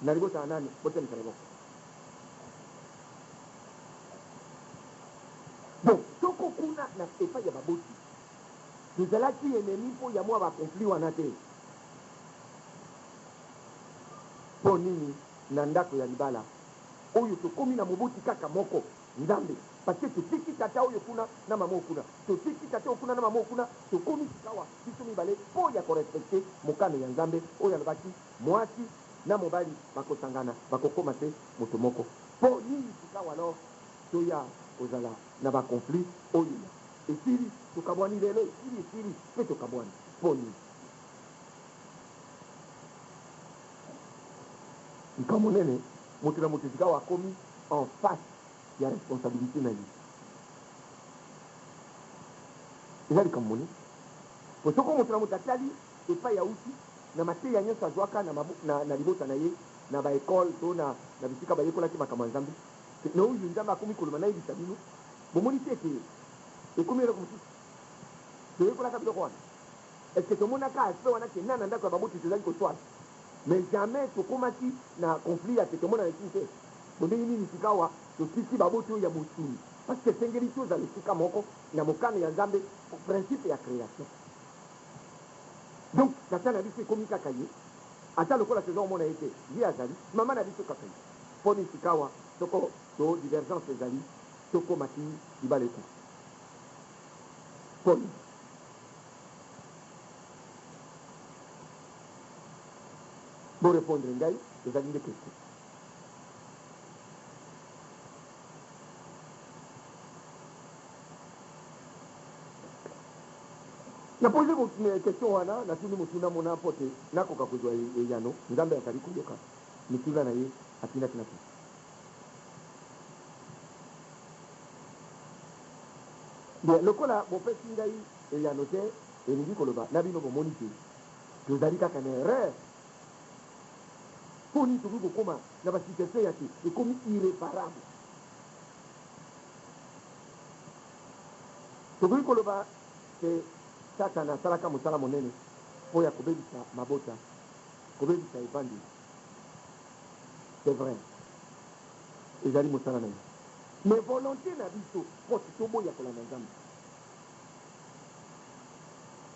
na libota ya nani? Botelemisa loboko. Donc, soko kuna na epai ya baboti, tozalaki ennemi mpo ya mwa ba conflits wana te. Mpo nini na ndako ya libala oyo tokomi na moboti kaka moko, Nzambe? Parce que totiki tata oyo kuna na mama oyo kuna, totiki tata oyo kuna na mama oyo kuna, tokomi sikawa biso mibale mpo ya ko respecter mokano ya Nzambe oyo alobaki mwasi na mobali bakosangana, bakokoma se moto moko. Mpo nini sikawa alors toya kozala na ba conflits oyo ya esili tokabwani lelo, esili, esili mpe tokabwani? Mpo nini? Likambo monene, moto na moto sikawa akomi en face ya responsabilite na ye. Eza likambo monene. Mpo soko moto na moto atali epai auti, na mateya nyonso azwaka na, na, na libota na ye, na ba ecole to na, na bisika bayekolaki makambo ya Nzambe, na oyo Nzambe akomi koloba, nayebisa bino, bomoni te ete ekomi eloko mosusu? Toyekolaka biloko wana. Est-ce que tomonaka aspect wana ke na na ndako ya baboti tozali koswana? Mais jamais tokomaki na conflit ya ke tomonana lisusu te. Bo ndenge nini sikawa totiki baboti oyo ya mosuni? Parce que esengeli tozala esika moko na mokano ya Nzambe, principe ya creation. Donc tata na biso ekomi kaka ye, ata lokola toza komona ye te, ye azali mama na biso kaka ye. Mpo nini sikawa soko to divergence ezali, tokoma ti libala ekufa? Mpo nini? Bo repondre ngai, ezali nde question. Na pose question wana, natuni motuna mona mpo te nakoka kozwa eyano. Nzambe azali koyoka mituna na ye atindaki natuna. Bien, lokola bopesi ngai eyano te, elingi koloba na bino bomoni te tozali kaka na erreur. Mpo nini tokoki kokoma na ba situation ya te ekomi irreparable? Tokoki koloba te Satana asalaka mosala monene mpo ya kobebisa mabota, kobebisa evandeli. C'est vrai, ezali mosala na ye. Mais volonte na biso mpo te toboya kolanda Nzambe.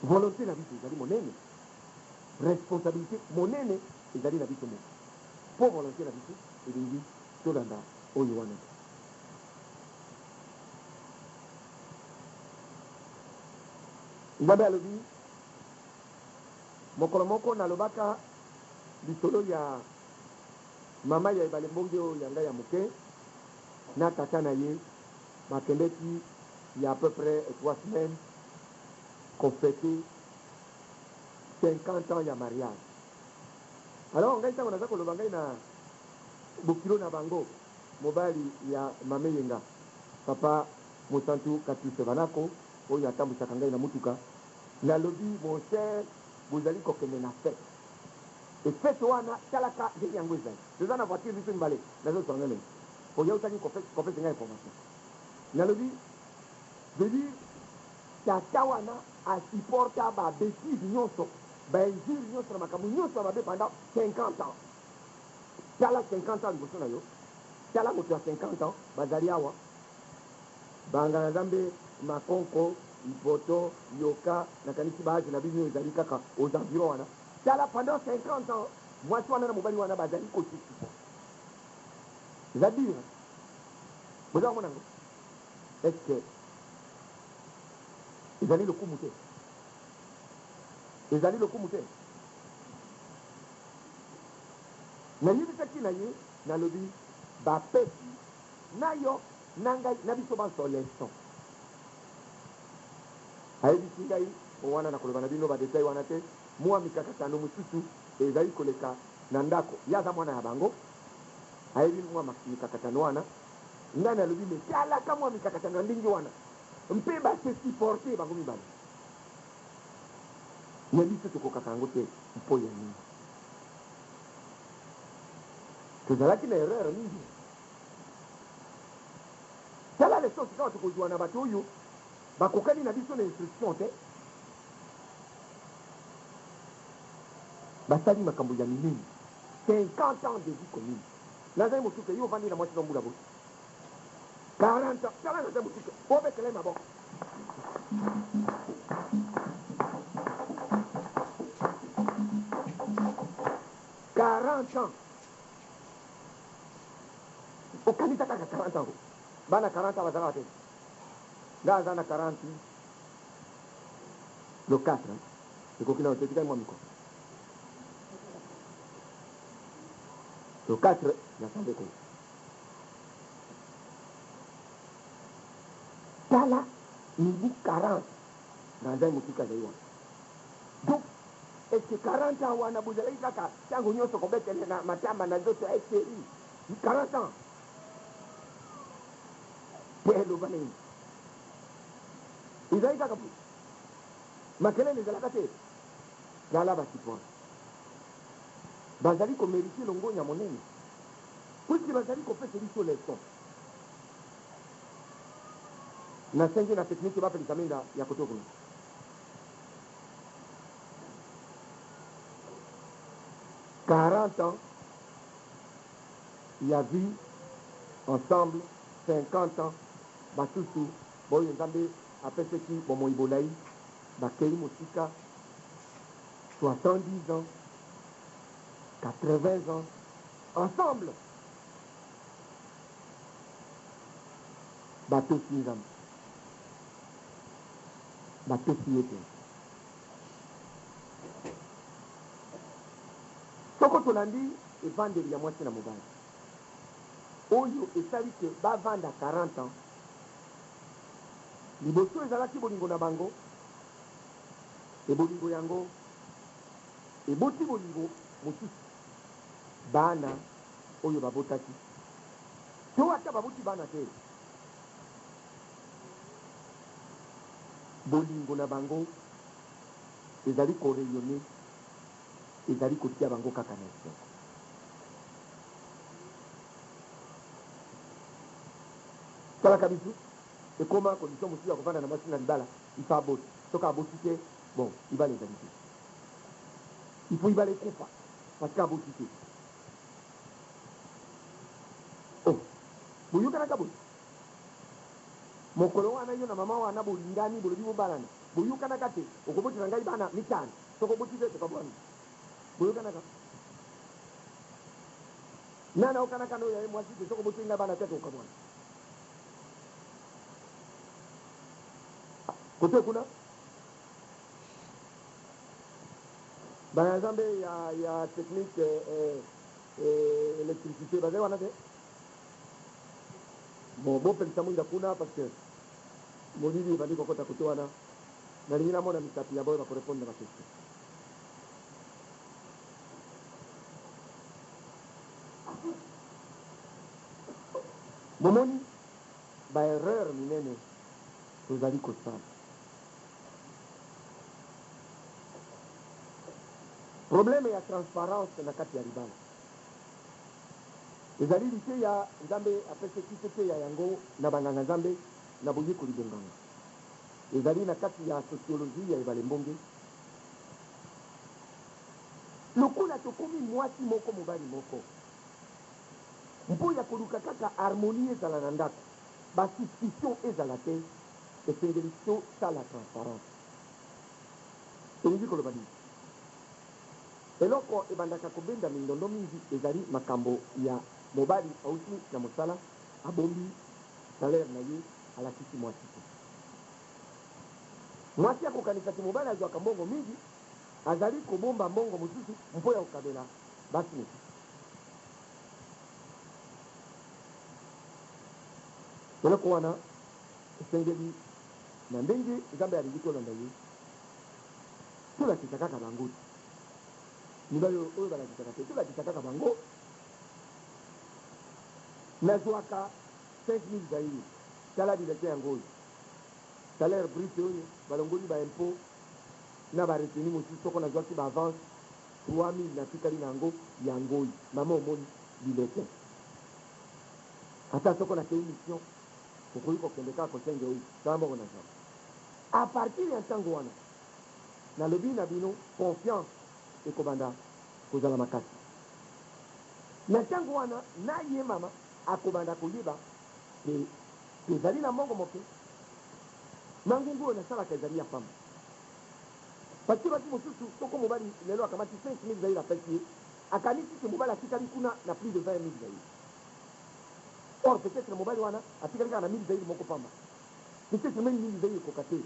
Volonte na biso ezali monene, responsabilite monene ezali na biso moko, mpo volonte na biso elingi tolanda oyo wana te. Nzambe alobi. Mokolo moko nalobaka lisolo ya mama ya ebale mbonge oyo ya ngai ya moke na tata na ye bakendeki ya à peu près 3 semaines kofete 50 ans ya mariage. Alors ngai ntango naza koloba ngai na bokilo na bango, mobali ya mame Yenga, papa Mosantu Katuse Banako, oyo atambwisaka ngai na motuka, nalobi mon cher, bozali kokende na fete. E fete wana talaka ndenge yango ezali. Toza na voiture biso mibale, nazozwa ngai elongi. Oyo autaki kopesa ngai information. Nalobi, veut dire tata wana asupporta ba bêtises nyonso, ba injures nyonso na makambo nyonso ya mabe pendant 50 ans. Tala 50 ans liboso na yo, tala moto ya 50 ans bazali awa. Banganga Nzambe Makonko, Mpoto, Yoka, nakanisi ba age na bino ezali kaka aux environs wana. Tala pendant 50 ans mwasi wana na mobali wana bazali ko se supporter. Eza dur hein? Boza komona yango? Est-ce que ezali lokumu te? Ezali lokumu te? Nayebisaki na ye, nalobi, bapesi na yo, na ngai, na biso banso leçon. Ayebisi ngai, wana nakoloba na bino ba details wana te, mua mikakatano mosusu ezali koleka na ndako. Ye aza mwana ya bango, ayebi mua mikakatano wana. Ngai nalobi, mais talaka mua mikakatano ya ndenge wana mpe ba se supporter bango mibale. Mais biso tokokaka yango te mpo ya nini? Tozalaki na erreur mingi. Tala leçon sikawa tokozwa na bato oyo bakokani na biso na instruction te. Basali makambo ya minene. 50 ans de vie commune. Nazali mosuke, yo ovandi na mwasi na mbula boni? 40 ans. Tala nazali mosuke, obetela ye maboko. 40 ans. Okanisa kaka 40 ans. Bana 40 ans bazalaka te. Nga aza na 40 le 4 ekoki na otetikali mwa mikolo. Le 4 ya sanza ekoki. Tala mibu 40 na nzai mosusu azali wana. Donc est-ce que 40 ans wana bozalaki kaka ntango nyonso kobetele na matama na nzoto ya STI 40 ans? Te, eloba nini? Ezali kaka boye. Makelele ezalaka te. Tala ba support. Bazali ko meriter longonya monene. Puisque bazali kopesa biso leçon. Nasengi na technique bapelisa minda ya koto kuna. 40 ans ya vie ensemble, 50 ans basusu boyo Nzambe apeseki bomoi bolai bakei mosika, 70 ans, 80 ans ensemble batosi Nzambe, batosi ye te. Soko tolandi evandeli ya mwasi na mobali oyo esali ke bavanda 40 ans, liboso ezalaki bolingo na bango, e bolingo yango eboti bolingo mosusu, bana oyo babotaki to ata baboti bana te, bolingo na bango ezali ko rayonner, ezali kotia bango kaka na esengo. Talaka biso, ekoma condition mosusu ya kovanda na mwasi na libala, il faut abota. Soki aboti te, bon, libala ezali te. Il faut libala ekufa parce que aboti te. Oh, boyokanaka boye? Mokolo wana yo na mama wana bolingani, bolobi bobalana, boyokanaka te, okobotela ngai bana mitano, soki oboti te tokabwani. Boyokanaka? Nani ayokanaka na oyo ya ye mwasi te, soki oboteli ngai bana te tokabwana. Kote kuna Bana Nzambe ya, ya technique eh, eh, électricité bazali wana te? Bon, bopelisa mwinda kuna parce que molili ebandi kokota kote wana. Nalingi namona misapi ya boyo bakorepondre na baquestion. Bomoni ba erreur minene tozali kosala. Probleme ya transparence na kati ya libala ezali liteya Nzambe apeseki toteya yango na banganga Nzambe na boyekoli bonganga. Ezali na kati ya sociologie ya ebale mbonge. Lokola tokomi mwasi moko mobali moko, mpo ya koluka kaka harmonie ezala na ndako, ba suspicion ezala te, esengeli tosala transparence. Elingi koloba nini? Eloko ebandaka kobenda mindondo mingi ezali makambo ya mobali auti na mosala, abombi salaire na ye, alakisi mwasi te. Mwasi akokanisa te mobali azwaka mbongo mingi, azali kobomba mbongo mosusu mpo ya kokabela basi mosusu. Eloko wana esengeli na ndenge Nzambe alingi tolanda ye, tolakisa kaka bango te. Mibali oyo balakisaka te, tolakisa kaka bango. Nazwaka 5000 zaire, tala bulletin yango oyo, salaire brut oyo balongoli ba impot na ba retenue mosusu, soko nazwaki ba avance 3000 natikali na yango, yango oyo mama omoni bulletin. Ata soko nakei mission, okoki kokende kaka kosenge oyo tala mbongo nazwaka. A partir ya ntango wana, nalobi na bino, confiance ekobanda kozala makasi. Na ntango wana, na ye mama akobanda koyeba te tozali na mbongo moke, mangungu oyo nasalaka ezali ya pamba. Parce que basi mosusu, soko mobali lelo akamati 5000 zaire apesi ye, akanisi ke mobali atikali kuna na plus de 20000 zaire. Or peut-etre mobali wana atikali kaka na 1000 zaire moko pamba. Peut-etre meme 1000 zaire ekoka te.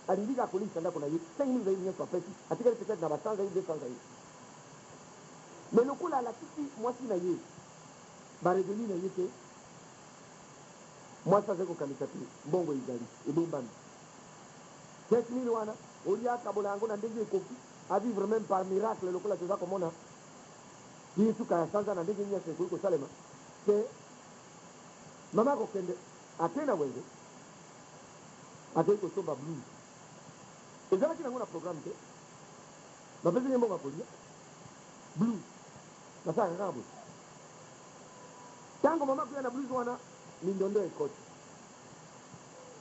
Alingi kaka koleisa ndako na ye, 5000 zaire nyonso apesi, atikali peut-etre na ba 100 zaire, 200 zaire. Mais lokola alakisi mwasi na ye ba revenus na ye te, mwasi azali kokanisa te mbongo ezali ebombami. 5000 wana, olia akabola yango na ndenge ekoki, a vivre meme par miracle lokola toza komona ti suka ya sanza na ndenge nyonso ekoki kosalema te. Mama akokende ake na wenze, akei kosomba blouse. Ezalaki nango na programme te, bapesi ye mbongo ya kolia blouse, basalaka kaka boye. Tango mama akoya na blouse wana, mindondo ekoti.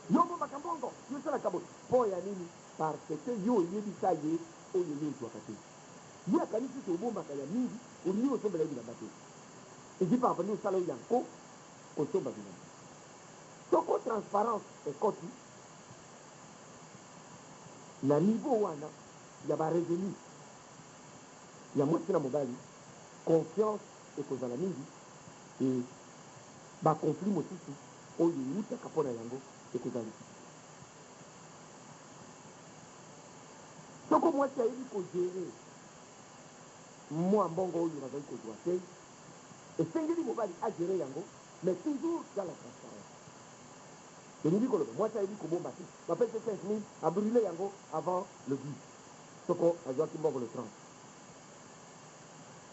Yo obombaka mbongo, yo osalaka boye. Po ya nini? Parce que yo oyebisa ye oyo yo ozwaka te. Ye akanisi que obombaka ya mingi, olingi kosombela ye bilamba te. Ezwi papa nde osala oyo ya nko, kosomba bilamba. Soko transparence ekoti na niveau wana ya ba revenus ya mwasi na mobali, confiance ekozala mingi et ba conflits mosusu oyo ewutaka mpo na yango ekozala lisusu te. Soko mwasi ayebi ko gerer mua mbongo oyo bazali kozua te, esengeli mobali a gerer yango mais toujours dans la transparence. Elingi koloba mwasi ayebi kobomba te, bapesi ye 5000 a bruler yango avant le 10 soko azuaki mbongo le 30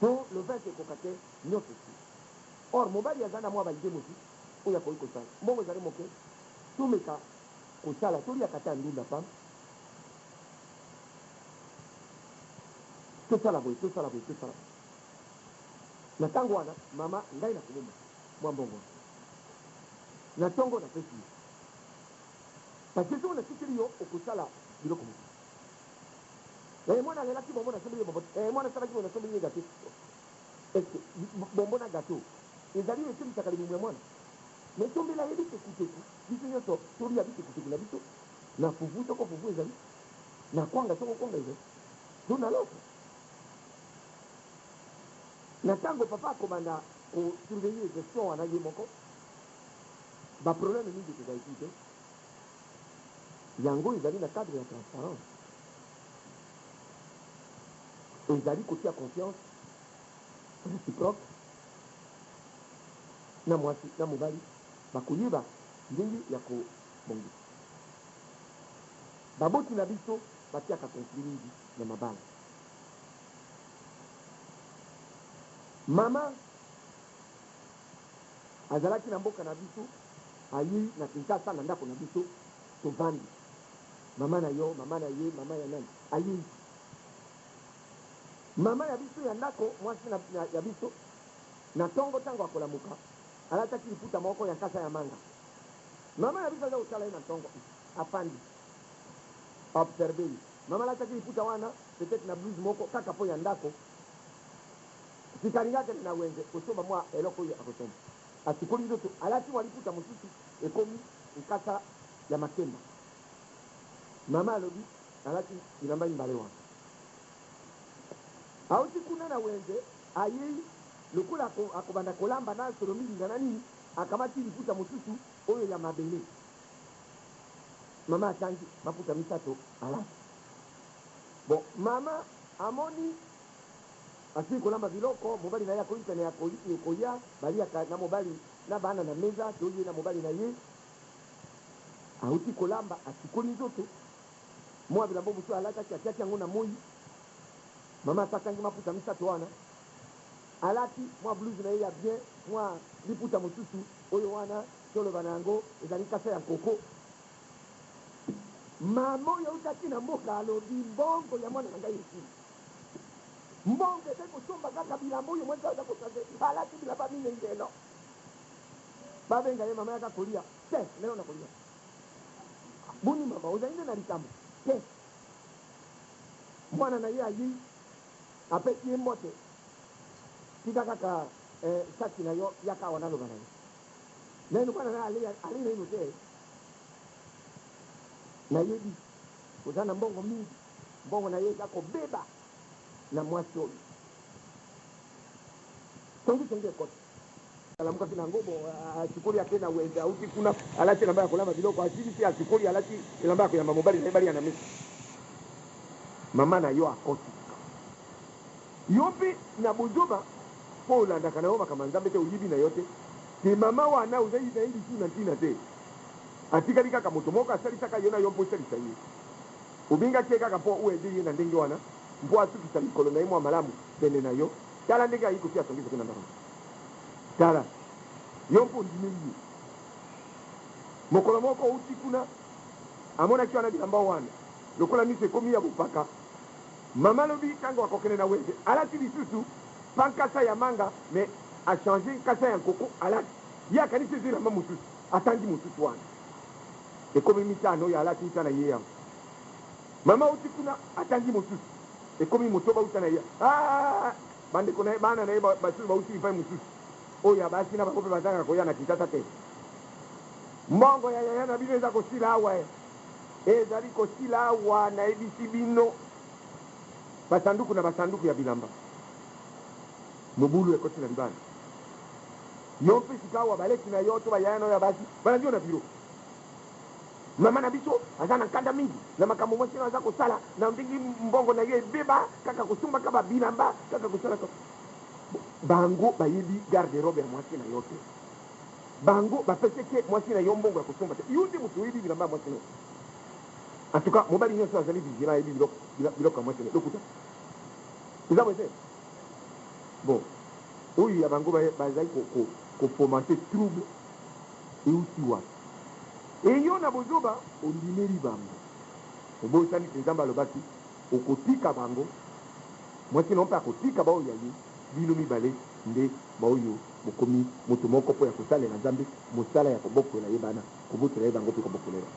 po le 20 ekoka te nionso esili. Or mobali aza na mua ba idees mosusu oyo akoki kosala. Mbongo ezali moke, tomeka kosala, toliaka ata ndunda pamba. Tosala boye, tosala boye, tosala boye. Na tango wana, mama, ngai nakobomba mwa mbongo wana. Na tongo napesi yo. Parce que soki natikeli yo, okosala biloko mosusu. Eh, mwana alelaki bonbon, nasombeli ye bonbon. Eh, mwana asalaki boye, nasombeli ye gateau. Est-ce que bonbon na gateau ezali oyo etondisaka libumu ya mwana? Mais tombela ye bitekuteku, biso nyonso tolia bitekuteku na biso na fufu soko fufu ezali, na kwanga soko kwanga ezali, to na loso. Na tango papa akobanda ko surveiller gestion wana ye moko, ba problèmes mingi ekozala lisusu te. Yango ezali na cadre ya transparence. Ezali kotia confiance reciproque na mwasi na mobali bakoyeba ndenge ya kobongisa. Baboti na biso batiaka conflit mingi na mabala. Mama azalaki na mboka na biso, ayei na Kinshasa na ndako na biso tovandi. Mama na yo, mama na ye, mama ya nani ayei. Mama ya biso ya ndako, mwasi na, na, ya biso, na tongo tango akolamuka, alataki liputa moko ya nkasa ya manga. Mama na biso aza kotala ye na ntongo, afandi, observe ye. Mama alataki liputa wana, peut-etre na blouse moko, kaka mpo ya ndako. Sika alingi akende na wenze kosomba mwa eloko oyo akosomba. Asukoli nzoto, alati mwa liputa mosusu, ekomi nkasa ya makemba. Mama alobi, Nalati bilamba mibale wana. Auti kuna na wenze, ayei, lokola ako, akobanda kolamba na solo milinga na nini, akamati liputa mosusu, oyo ya mabele. Mama atangi maputa misato, alati. Bon, mama amoni asili kolamba biloko, mobali na ye akomi pene ya kolia, baliaka na mobali na bana na meza, to ye na mobali na ye. Auti kolamba, asukoli nzoto. Mwa bilamba mosusu alataki, atiaki yango na moi. Mama asakangi maputa misato wana. Alati mwa blouse na ye ya bien, mwa liputa mosusu oyo wana toloba na yango ezali nkasa ya nkoko. Mama oyo autaki na mboka alobi, Mbongo ya mwana na ngai esili. Mbongo ezali kosomba kaka bilamba oyo mwasi aza kochange. Alati bilamba minei lelo. Babenga ye, mama yaka kolia. Te, lelo nakolia. Boni mama, ozali nde na likambo? Te. Mwana na ye ayei, apesi ye mbote. Tika kaka eh, saki na yo, yaka awa naloba na yo. Naino mwana na ye alei, alei naino te. Nayebi oza na mbongo mingi, mbongo na ye eza kobeba na mwasi oyo. Songisongi ekoti. Alamukaki na yango, bon, asukoli ake na wenze, auti kuna, alati elamba ya kolamba biloko, asilisi, asukoli, alati elamba ya koyamba mobali na ye, balia na mesa. Mama na yo akoti. Yo mpe na bozoba, mpo olandaka na yo makambo ya Nzambe te, oyibi na yo te, te mama wana ozali na ye lisusu na ntina te. Atikali kaka moto moko asalisaka yo na yo mpo osalisa ye. Obengaki ye kaka mpo o aider ye na ndenge wana, mpo asukisa mikolo na ye mwa malamu pene na yo. Tala ndenge ayi kotia songisongi na ndako na yo. Tala, yo mpe ondimeli ye. Mokolo moko outi kuna, amonaki wana bilamba wana, lokola miso ekomi ya bopaka. Mama alobi tango akokende na wenze, alati lisusu pa nkasa ya manga, mais a changer nkasa ya nkoko alati. Ye akanisi eza elamba mosusu, atangi mosusu wana. Ekomi mitano oyo alati uta na ye awa. Mama auti kuna, atangi mosusu. Ekomi motoba uta na ye. Ah! Bandeko na ye, bana na ye basusu bauti bipai mosusu, oyo ya basi na bango mpe bazangaka koya na Kinshasa te. Mbongo ya yaya na bino eza kosila awa eh. Ezali kosila awa, nayebisi bino. Basanduku na basanduku ya bilamba. Mobulu ekoti na libala. Yo mpe sikawa baleki na yo to bayaya na yo ya basi balandi yo na biro. Mama na biso aza na nkanda mingi na makambo mwasi na yo aza kosala, na ndenge mbongo na ye ebeba kaka kosombaka ba bilamba, kaka kosalaka. Bango bayebi garde robe ya mwasi na yo te. Bango bapeseke mwasi na yo mbongo ya kosomba te. Yo nde moto oyebi bilamba ya mwasi na yo. En tout cas, mobali nyonso azali vigilant ayebi biloko, biloko ya mwasi na ye. Lokuta? Eza boye te? Bon, oyo ya bango bazali ko, ko, ko fomenter trouble Euti wapi? Et yo na bozoba ondimeli bango. Obosani te Nzambe alobaki okotika bango, mwasi na yo mpe akotika baoyo ya ye, bino mibale nde baoyo bokomi moto moko mpo ya kosalela Nzambe mosala ya kobokola ye bana, kobotela ye bango mpe kobokola ye bango.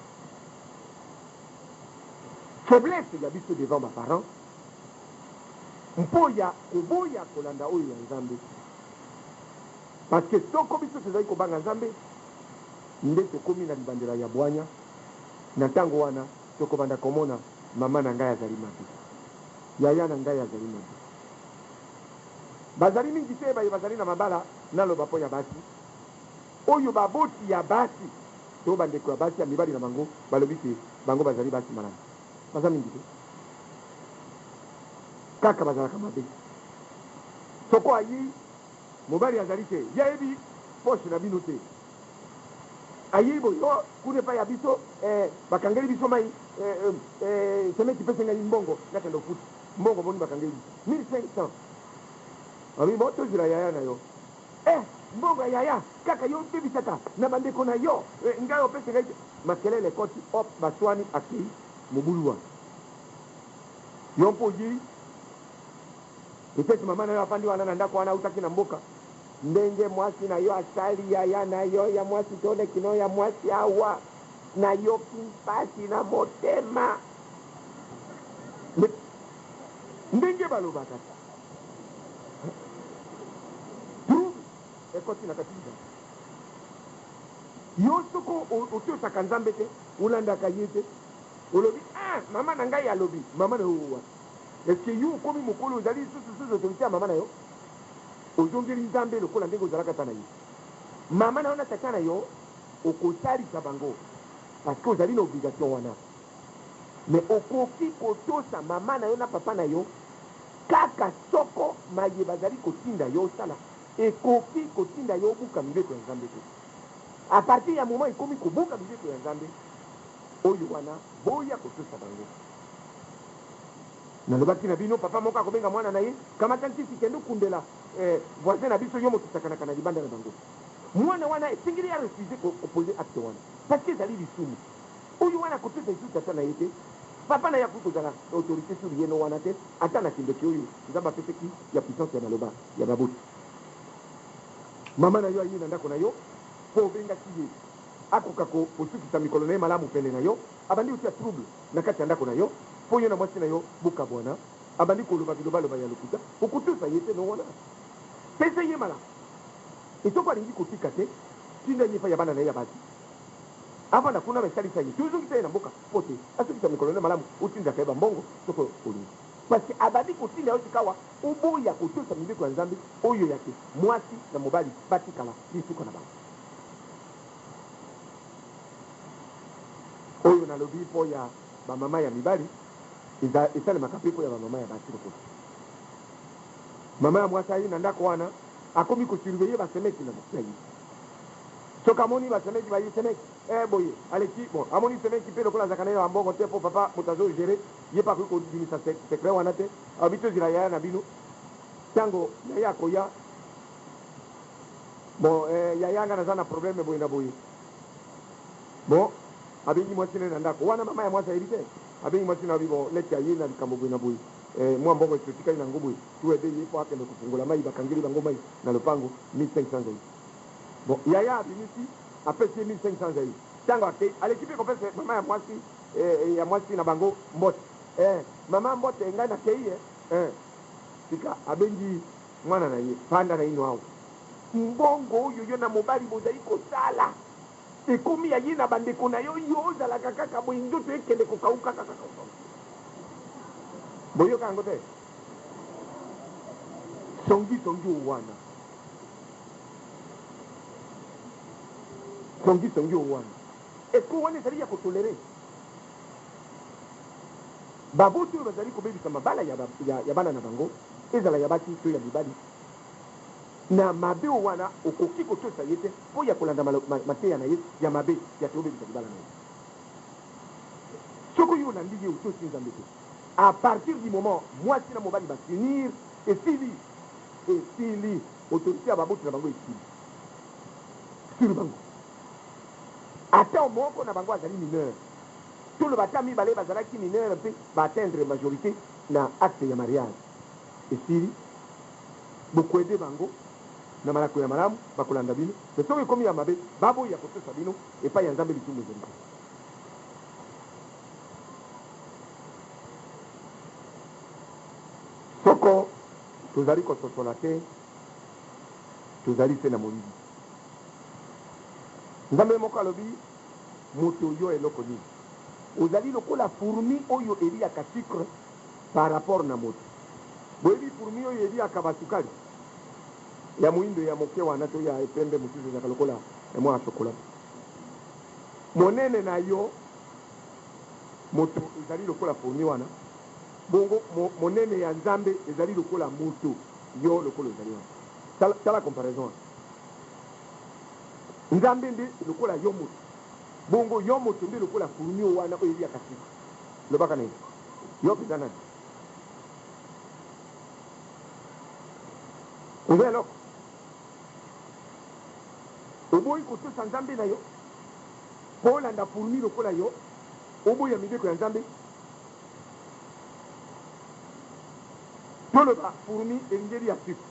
Faiblesse ya biso devant ba parents mpo ya koboya kolanda oyo ya Nzambe. Parce que soko biso tozali kobanga Nzambe, nde tokomi na libandela ya bwanya. Na ntango wana, tokobanda komona, Mama na ngai azali mabe. Yaya na ngai azali mabe. Bazali mingi te baye bazali na mabala, naloba mpo ya basi, oyo baboti ya basi to bandeko ya basi ya mibali na bango balobi te bango bazali basi malamu. Baza mingi te. Kaka bazalaka mabe. Soko ayi mobali azali te, ye ayebi poche na bino te. Ayi boye, oh, kuna epai ya biso eh, bakangeli biso mai eh, eh, semeki pese ngai mbongo nakende kofuta mbongo boni bakangeli biso 1500. Alobi bo tozela yaya na yo. Eh, mbongo ya yaya kaka yo obebisaka na bandeko na yo eh, ngai opesi ngai te. Makelele ekoti, hop, baswani, akei mobulu wana. Yo mpo oyi peut-être mama na yo afandi wana na ndako wana, autaki na mboka, ndenge mwasi na yo asali yaya na yo ya mwasi to leki na yo ya mwasi awa, nayoki mpasi na motema. Ndenge balobaka trouble ekoti na kati libala. Yo soko otosaka Nzambe te, olandaka ye te, olobi ah mama na ngai alobi, mama na yo wapi? Est-ce que yo okomi mokolo ozali lisusu sous autorité ya mama na yo? Ozongeli Nzambe lokola ndenge ozalaka ata na ye. Mama na yo na tata na yo okosalisa bango parce que ozali na obligation wana. Mais okoki kotosa mama na yo na papa na yo kaka soko maye bazali kotinda yo osala ekoki kotinda yo obuka mibeko ya Nzambe te. À partir ya moment ekomi kobuka mibeko ya Nzambe, oyo wana boya kotosa bango. Nalobaki na bino, papa moko akobenga mwana na ye, kamata nkisi kende okundela eh, voisin na biso, yo moto osakanaka na libanda na bango. Mwana wana esengeli a refuser ko poser acte wana parce que ezali lisumu. Oyo wana akotosa lisusu tata na ye te, papa na ye akoki kozala na autorite sur ye no wana te, ata na kindoki oyo Nzambe apesaki ya puissance ya maloba ya baboti. Mama na yo aye na ndako na yo po obengaki ye akoka ko kosukisa mikolo na ye malamu pene na yo, abandi kotia trouble na kati ya ndako na yo po yo na mwasi na yo bokabwana, abandi koloba bilobaloba ya lokuta, okotosa ye te no wana? Pesa ye malako et soko alingi kotika te, tinda ye epai ya bana na ye ya basi avanda kuna basalisa ye to ozongisa ye na mboka po te asukisa mikolo na ye malamu, otindaka ye ba mbongo soko olingi. Parce que abandi kotinda yo sikawa oboya kotosa mibeko ya Nzambe oyo ya ke mwasi na mobali batikala lisuka na bango. Oyo nalobi mpo ya ba mama ya mibali eza esalemaka mpe mpo ya ba mama ya basi lokola. Mama ya mwasi aye na ndako wana akomi ko surveiller ba semeki na ye. Soki amoni ba semeki baye semeki eh boye aleki bon amoni semeki mpe lokola azalaka na ye na mbongo te mpo papa moto azo gerer ye mpe akoki kobimisa secret wana te, alobi tozela yaya na bino tango yaya akoya. Bon eh, yaya nga naza na problème boye na boye. Bon abengi mwasi na ye na ndako wana, mama ya mwasi ayebi te, abengi mwasi na ye, alobi bon leki aye na likambo boye na boye, eh, mwa mbongo etotikali na yango boye, to aide ye mpo akende kofungola mai, bakangeli bango mai na lopango 1500 zaïre. Bon yaya abimisi apesi ye 1500 zaïre, tango akei aleki mpe kopesa mama ya mwasi eh, ya mwasi na bango mbote, eh, mama mbote ngai nakei eh, eh. Sika abengi mwana na ye, fanda naino awa, mbongo oyo yo na mobali bozali kosala ekomi ya ye na bandeko na yo, yo ozalaka kaka boye, nzoto ekende kokauka kaka. Boyoka yango te? Songi songi oyo wana, songi songi oyo wana, est-ce que wana ezali ya kotolérer? Baboti oyo bazali kobebisa mabala ya, ya, ya bana na bango, ezala ya basi to ya mibali, na mabe oyo wana, okoki kotosa ye te mpo ya kolanda mateya na ye ya mabe ya te obebisa libala na ye. Soki oyo olandi ye, otosi Nzambe te. À partir du moment mwasi na mobali basunir, esili, esili, autorité ya baboti na bango esili sur bango. Ata moko na bango azali mineur, toloba ata mibale bazalaki mineur mpe baatteindre majorité na acte ya mariage, esili. Bokoaider bango na malako ya malamu, bakolanda bino, mais soki ekomi ya mabe, baboya kotosa bino, epai ya Nzambe lisumu ezali te. Soko tozali kososola te, tozali se na molili. Nzambe moko alobi, moto yo eloko nini? Ozali lokola fourmi oyo eliaka sucre par rapport na moto. Boyebi fourmi oyo eliaka basukali ya moindo ya moke wana to ya pembe, mosusu ezalaka lokola ya mwa chocolat. Monene na yo moto ezali lokola fourmi wana. Bongo mo, monene ya Nzambe ezali lokola moto, yo lokola ozali wana. Tala, tala comparaison wana. Nzambe nde lokola yo moto. Bongo yo moto nde lokola fourmi oyo wana oyo eliaka sucre. Lobaka na ye. Yo mpenza nani? Oza eloko? Oboyi kotosa Nzambe na yo mpo olanda fourmi lokola yo, oboya mibeko ya Nzambe? Toloba fourmi elingi elia sucre.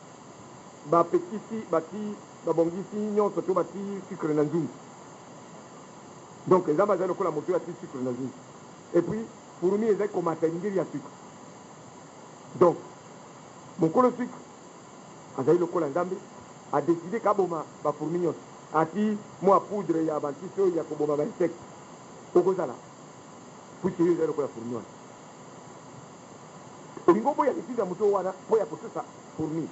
Bapekisi, batii, babongisi nyonso to batii sucre na nzungu. Donc Nzambe azali lokola moto oyo atii sucre na nzungu. Et puis fourmi ezali komata elingi elia sucre. Donc mokolo sucre azali lokola Nzambe, a decide k'aboma ba fourmi nyonso. Atii mua poudre ya ba nkisi oyo ya koboma ba insectes. Okozala puisque yo ozali lokola fourmi wana. Olingi oboya mitindo ya moto wana mpo ya kotosa fourmi?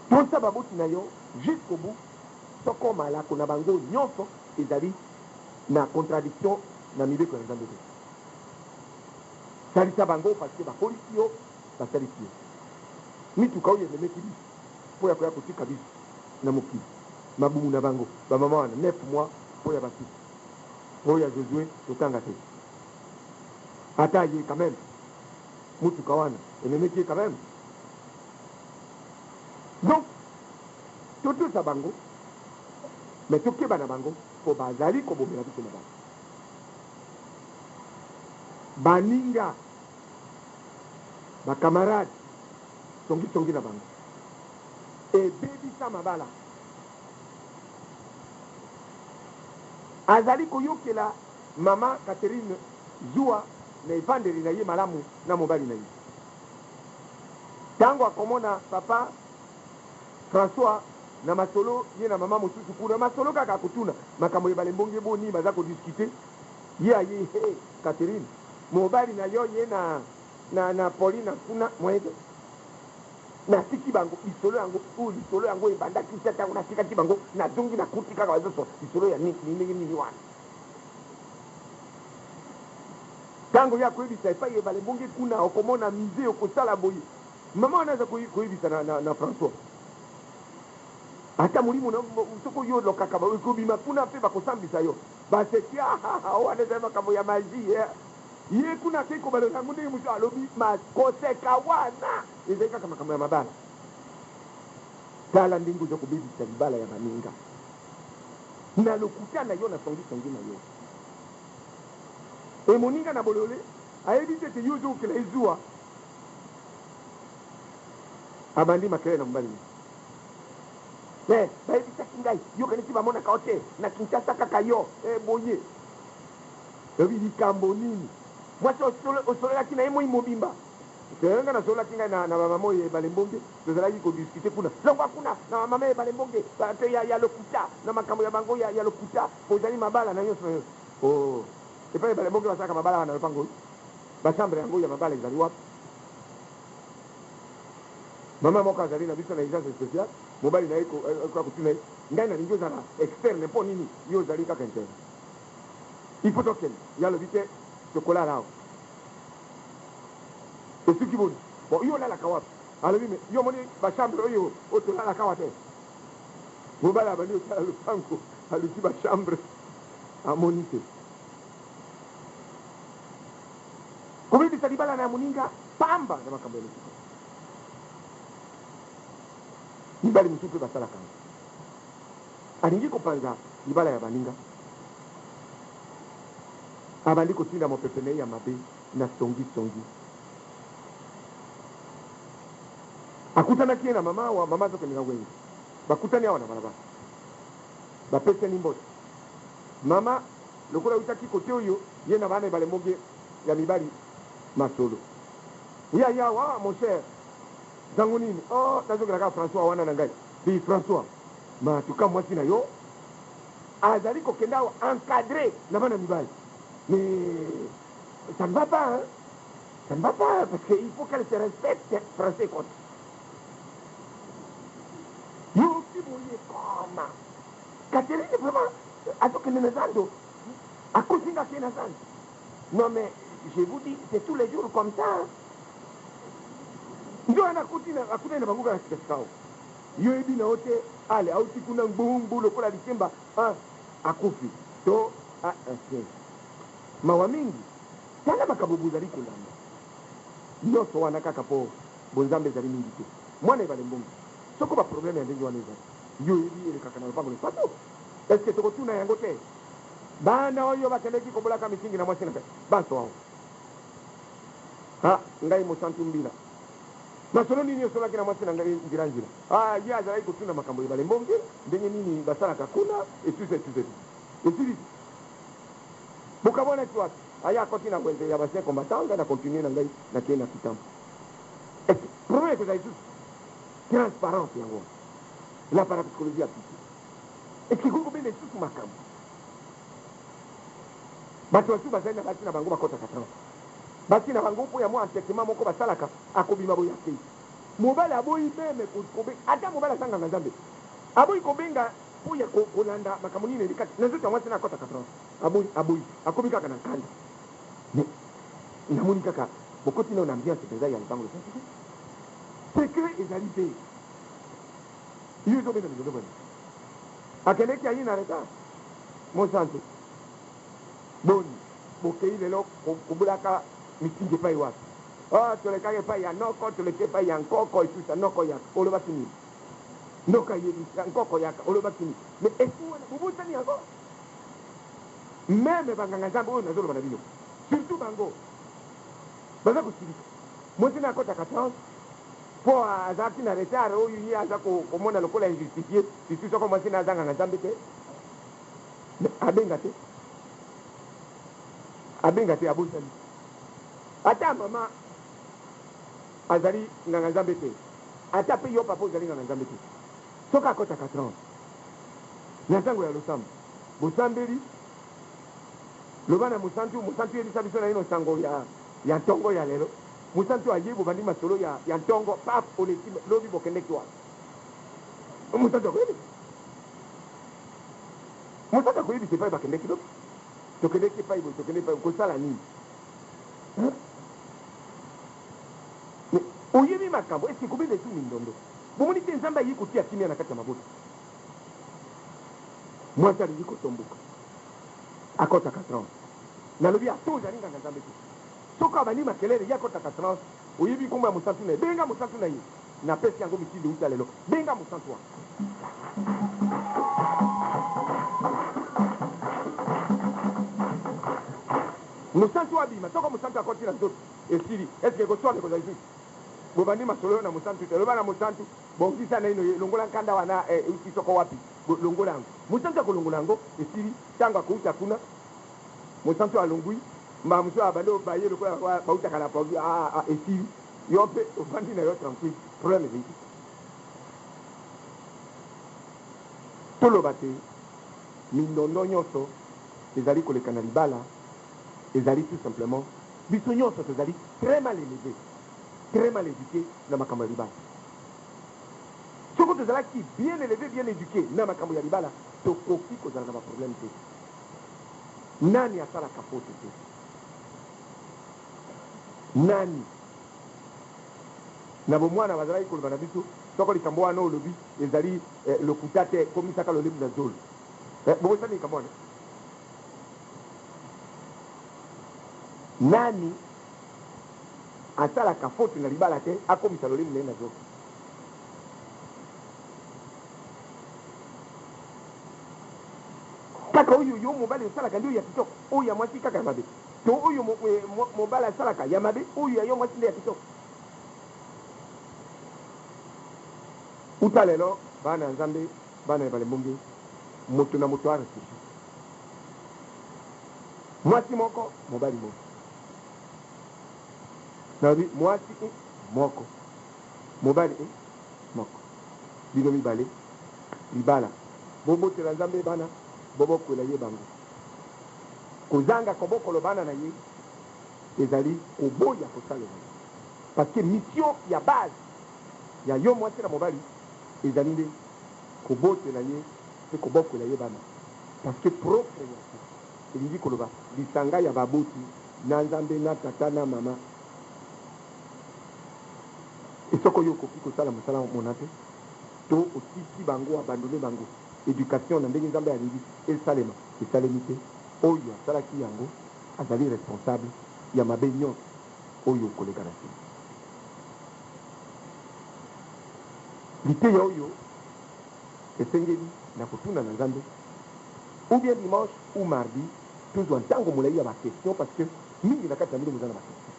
Tosa baboti na yo jusqu'au bout soko malako na bango nyonso ezali na contradiction na mibeko ya Nzambe te. Salisa bango parce que bakolisi yo, basalisi yo. Mituka oyo ememeki biso mpo ya koya kotika biso na mokili, mabumu na bango, ba mama wana, 9 mois mpo ya basusu. Oyo ya Josue totanga te. Ata ye quand meme mutuka wana ememeki ye quand meme. Donc totosa bango mais tokeba na bango po bazali kobomela biso mabala. Baninga, ba camarades, songi songi na bango ebebisa mabala. Azali koyokela mama Catherine zuwa na evandeli na ye malamu na mobali na ye. Tango akomona papa François na masolo ye na mama mosusu kuna, masolo kaka akotuna makambo ya ebale mbonge boni baza ko discuter, ye aye he Catherine mobali na yo ye na na na Paulina kuna moyen te. Natiki bango lisolo yango oyo lisolo yango ebandaki te tango natikaki bango nazongi nakuti kaka bazoso lisolo ya nini ndenge nini wana. Tango ye akoyebisa epai ebale mbonge kuna okomona musee okosala boye mama wana aza koyebisa na, na, na François ata molimo na soko yo olokaka ekobima kuna mpe bakosambisa yo baseki wana ezali makambo ya magie eh. Ye kuna akei kobalola yango ndenge mosusu alobi ma koseka wana ezali kaka makambo ya mabala. Tala ndenge oza kobebisa libala ya baninga na lokuta na yo na songisongi na yo. E moninga na bolole ayebi te ete yo ozokela ye zuwa, abandi makelele na mobali na ye. Eh, bayebisaki ngai yo okanisi bamonaka yo te na Kinshasa kaka yo eh, boye. Lobi likambo nini? Mwasi osololaki na ye moi mobimba. Te, nga nasololaki ngai na, na ba mama oyo ya Ebale Mbonge, tozalaki ko discuter kuna. Longwa kuna na ba mama ya Ebale Mbonge, bato ya, ya lokuta, na makambo ya bango ya, ya lokuta, bozali mabala na nyonso na nyonso. Oh, epai ya Ebale Mbonge basalaka mabala awa na lopango oyo? Ba chambre yango ya mabala ezali wapi? Mama moko azali na biso na urgence speciale, mobali na ye ko, eh, kotuna ye, ngai nalingi ozala externe mpo nini yo ozali kaka interne? Il faut tokende. Ye alobi te tokolala awa. Esuki boni? Bon, yo olalaka wapi? Alobi mais yo omoni ba chambre oyo oyo tolalaka awa te? Mobali abandi kotala lopango, aluki ba chambre amoni te. Kobebisa libala na ya moninga pamba na makambo ya lokuta. Mibali mosusu mpe basalaka yango. Alingi kopanza libala ya baninga. Abandi kotinda mopepe na ye ya mabe na songi-songi. Akutanaki ye na mama awa, mama azokende na wenze. Bakutani awa na balabala. Bapesani mbote. Mama, lokola awutaki kote oyo, ye na bana ebale moke ya mibali masolo. Ye aye awa, ah, mon cher, sango nini? Oh, nazongela kaka François wana na ngai. Bi François, ma tuka mwasi na yo azali kokende awa encadré na bana mibali. Mais ça ne va pas, hein? Ça ne va pas, parce que il faut qu'elle se respecte, français contre. Yo ki boye koma. Catherine vraiment azokende na zando, akosi nga ake na zando. Non mais je vous dis c'est tous les jours comme ça hein. Nzo wana akuti na akutani na bango kaka sika sika awa. Yo oyebi na yo te ale auti kuna ngbungbu lokola likemba ah akufi to ah eh mawa mingi. Tala makambo bozali kolanda. Nionso wana kaka po bonzambe ezali mingi te. Mwana ebale mbonge. Soko ba problème ya ndenge wana ezali yo oyebi elekaka na lopango losantu? Est ce que tokotuna yango te? Bana oyo bakendeki kobolaka misingi na mwasi na ngai banso awa. Ah, ngai mosantu mbila. Masolo nini osolaki na mwasi na ngai nzila nzila? Ah, ye azalaki kotuna makambo ebale mbonge, ndenge nini basalaka kuna, et tout ça, et tout ça, et tout ça. Esili te. Bokabwanaki wapi? Aye akoti na wenze ya b'anciens combattants, ngai na continuer na ngai nakei na Kitambo. Est-ce que problème ekozala lisusu? Transparence yango wana. La parapsychologie appliquee. Est-ce que ekoki kobenda lisusu makambo? Bato basusu bazali na basi na bango bakotaka transe. Basi na bango mpo ya mwa entêtement moko basalaka, akobima boye akei. Mobali aboyi meme kobenga, ata mobali aza nganga Nzambe, aboyi kobenga mpo ya kolanda makambo nini elekaki na nzoto ya mwasi na akotaka transe. Aboyi, aboyi, akomi kaka na nkanda. Mais namoni kaka bokoti nao na ambiance mpenza ya lopango losantu te. Secret ezali te. Yo ezobenda mindondo boni? Akendeki aye na retard. Mosantu, boni bokei lelo kobulaka mitingi epai wapi? Oh, tolekaki epai ya noko, toleki epai ya nkoko, etusa noko yaka. Olobaki nini? Noko ayebisa nkoko yaka, olobaki nini? Mais esi wana bobosani yango? Meme banganga Nzambe oyo nazoloba na bino, surtout bango baza kosilika. Mwasi naye akotaka transe po azalaki na retard oyo ye aza komona lokola injustifie, surtout soko mwasi naye aza nganga Nzambe te. Mais abenga te, abenga te, abosani. Ata mama azali nganga Nzambe te, ata pe yo papa ozali nganga Nzambe te, soki akotaka transe na ntango ya losambo, bosambeli, loba na mosantu, mosantu yebisa biso naino nsango ya ya ntongo ya lelo. Mosantu aye, bobandi masolo ya ya ntongo, paf, oleki, lobi bokendeki wapi? Mosantu akoyebisa, mosantu akoyebisa epai bakendeki lobi, tokendeki epai boye, tokendeki epai kosala nini? Hein? Mais oyebi makambo, est-ce que kobenda esu mindondo? Bomoni te Nzambe aye kotia kimia na kati ya mabota. Mwasi alingi kotomboka, akotaka transe. Nalobi ata ozali nganga Nzambe te, soki abandi makelele, ye akotaka transe. Oyebi nkombo ya mosantu na ye, benga mosantu na ye. Napesi yango mitindo uta lelo, benga mosantu wana. Mosantu abima, soko mosantu akoti na nzoto, esili. Est-ce que koswana ekozala lisusu? Bobandi masolo oyo na mosantu te. Loba na mosantu, bongisa naino ye, longola nkanda wana eh, euti soko wapi, longola yango. Mosantu akolongola yango, esili. Tango akouta kuna, mosantu alongui, mbala mosusu abandi obaye lokola bautaka na pongi, ah, ah, esili. Yo mpe ovandi na yo tranquille, problème ezali te. Toloba te mindondo nyonso ezali koleka na libala ezali tout simplement biso nyonso tozali très mal eleve, très mal eduque na makambo ya libala. Soko tozalaki bien eleve, bien eduque na makambo ya libala, tokoki kozala na ba problème te. Nani asalaka faute te? Nani? Na bomwana bazalaki koloba na biso, soko likambo wana olobi ezali eh, lokuta te, komisaka lolemu na zolo. Eh, bobosani likambo wana? Nani asalaka faute na libala te, akomisa lolemu na ye na zolo? Kaka oyo yo mobali osalaka nde oyo ya kitoko, oyo ya mwasi kaka ya mabe? To oyo mobali asalaka ya mabe, oyo ya yo mwasi nde ya kitoko? Uta lelo, bana ya Nzambe, bana ya Ebale Mbonge, moto na moto a reflechir. Mwasi moko, mobali moko. Nalobi mwasi moko, mobali moko. Bino mibale, libala. Bobotela Nzambe bana, bobokwela ye bango. Kozanga kobokolo bana na ye ezali koboya kosalela ye. Parce que mission ya base ya yo mwasi na mobali ezali nde kobotela ye mpe kobokwela ye bana. Parce que procreation elingi koloba lisanga ya baboti. na Nzambe, na tata, na mama. Et soko yo okoki kosala mosala mona te, to otiki bango, abandonne bango, education na ndenge Nzambe alingi esalema, esalemi te, oyo asalaki yango azali responsable ya mabe nyonso oyo ekoleka na nsima. Liteya oyo esengeli na kotuna na Nzambe, ou bien dimanche ou mardi tozwa ntango molai ya ba questions, parce que mingi na kati na bino boza na ba questions.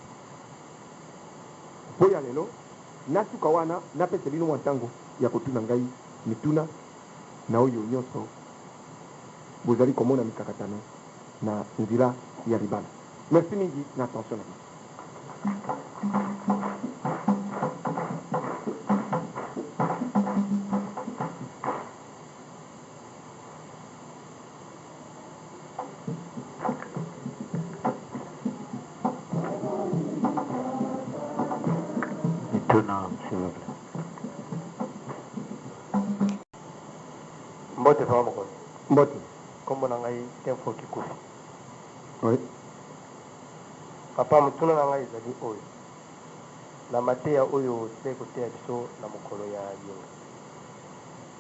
Mpo ya lelo nasuka wana, napesa bino mwa ntango ya kotuna ngai mituna na oyo nyonso bozali komona mikakatano na nzela ya libala. Merci mingi na attention na bino. Mituna, s'il vous plaît. Mbote papa mokonzi. Mbote. Kombo na ngai Temfo Kikufi. Oui. Papa, motuna na ngai ezali oyo. Na mateya oyo osilaki koteya biso na mokolo ya yenga.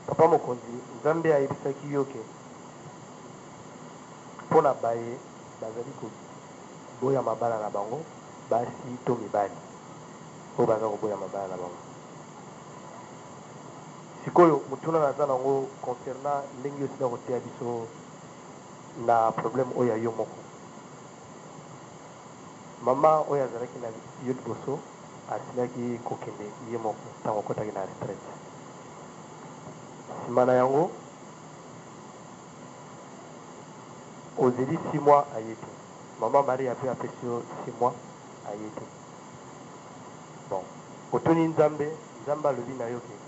Papa mokonzi, Nzambe ayebisaki yo ke mpo na baye bazali koboya mabala na bango, basi to mibali oyo baza koboya mabala na bango. Sikoyo motuna naza nango concernant ndenge osila koteya biso na problème oyo ya yo moko. Mama oyo azalaki na yo liboso asilaki kokende ye moko ntango akotaki na retraite. Nsima na yango ozeli 6 mois aye te. Mama Maria mpe apesi yo 6 mois aye te. Bon, otuni Nzambe, Nzambe alobi na yo ke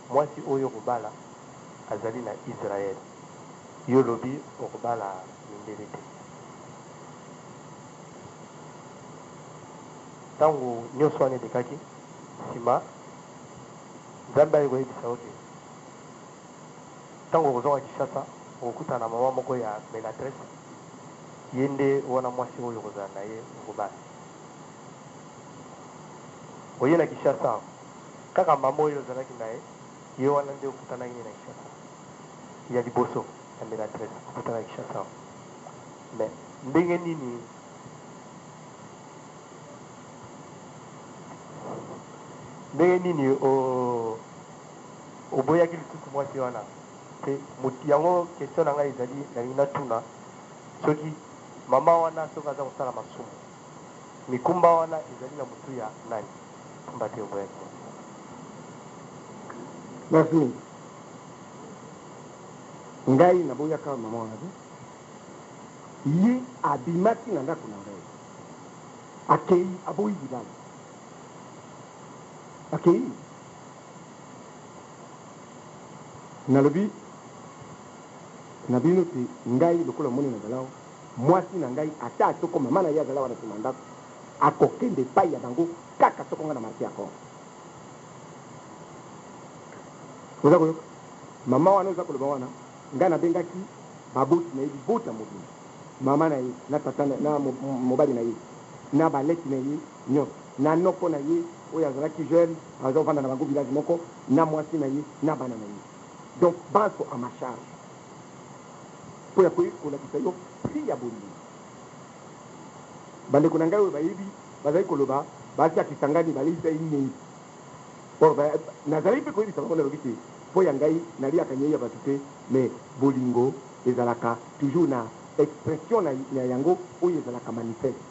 mwasi oyo okobala azali na Israël. Yo olobi okobala mindele te. Ntango nyonso wana elekaki, nsima Nzambe aye koyebisa yo ke ntango okozonga Kinshasa, okokutana na mama moko ya menatresse, ye nde wana mwasi oyo okozala na ye okobala. Oye na Kinshasa, kaka mama oyo ozalaki na ye, ye wana nde okutanaki na ye na Kinshasa. Ya liboso ya menatresse okutana na Kinshasa. Mais ndenge nini ndenge nini oboyaki lisusu mwasi wana te? Yango question na ngai ezali, nalingi natuna soki mama wana soki aza kosala masumu, mikumba wana ezali na motu ya nani? Pamba te oboyaki mwasi wana. Merci mingi. Ngai naboyaka mama wana te. Ye abimaki na ndako na ngai, akei, aboyi libala, akei. Nalobi na bino te, ngai lokola omoni nazala awa, mwasi na ngai ata soko mama na ye azala wana nsima ndako, akokende epai ya bango kaka soko ngai na marke accord. Oza koyoka mama wana oza koloba wana, ngai nabengaki baboti na ye, libota mobimba, mama na ye na tata na mobali na ye na baleki na ye nyonso, na noko na ye oyo azalaki jeune, aza kovanda na bango village moko, na mwasi na ye na bana na ye. Donc banso à ma charge, mpo ya kolakisa yo prix ya bolingo. Bandeko na ngai oyo bayebi bazali koloba basi ya Kisangani baleisa ye nyei. Or nazalaki mpe koyebisa bango, nalobi te mpo ya ngai naliaka nyei ya bato te, mais bolingo ezalaka toujours na expression na yango oyo ezalaka manifeste.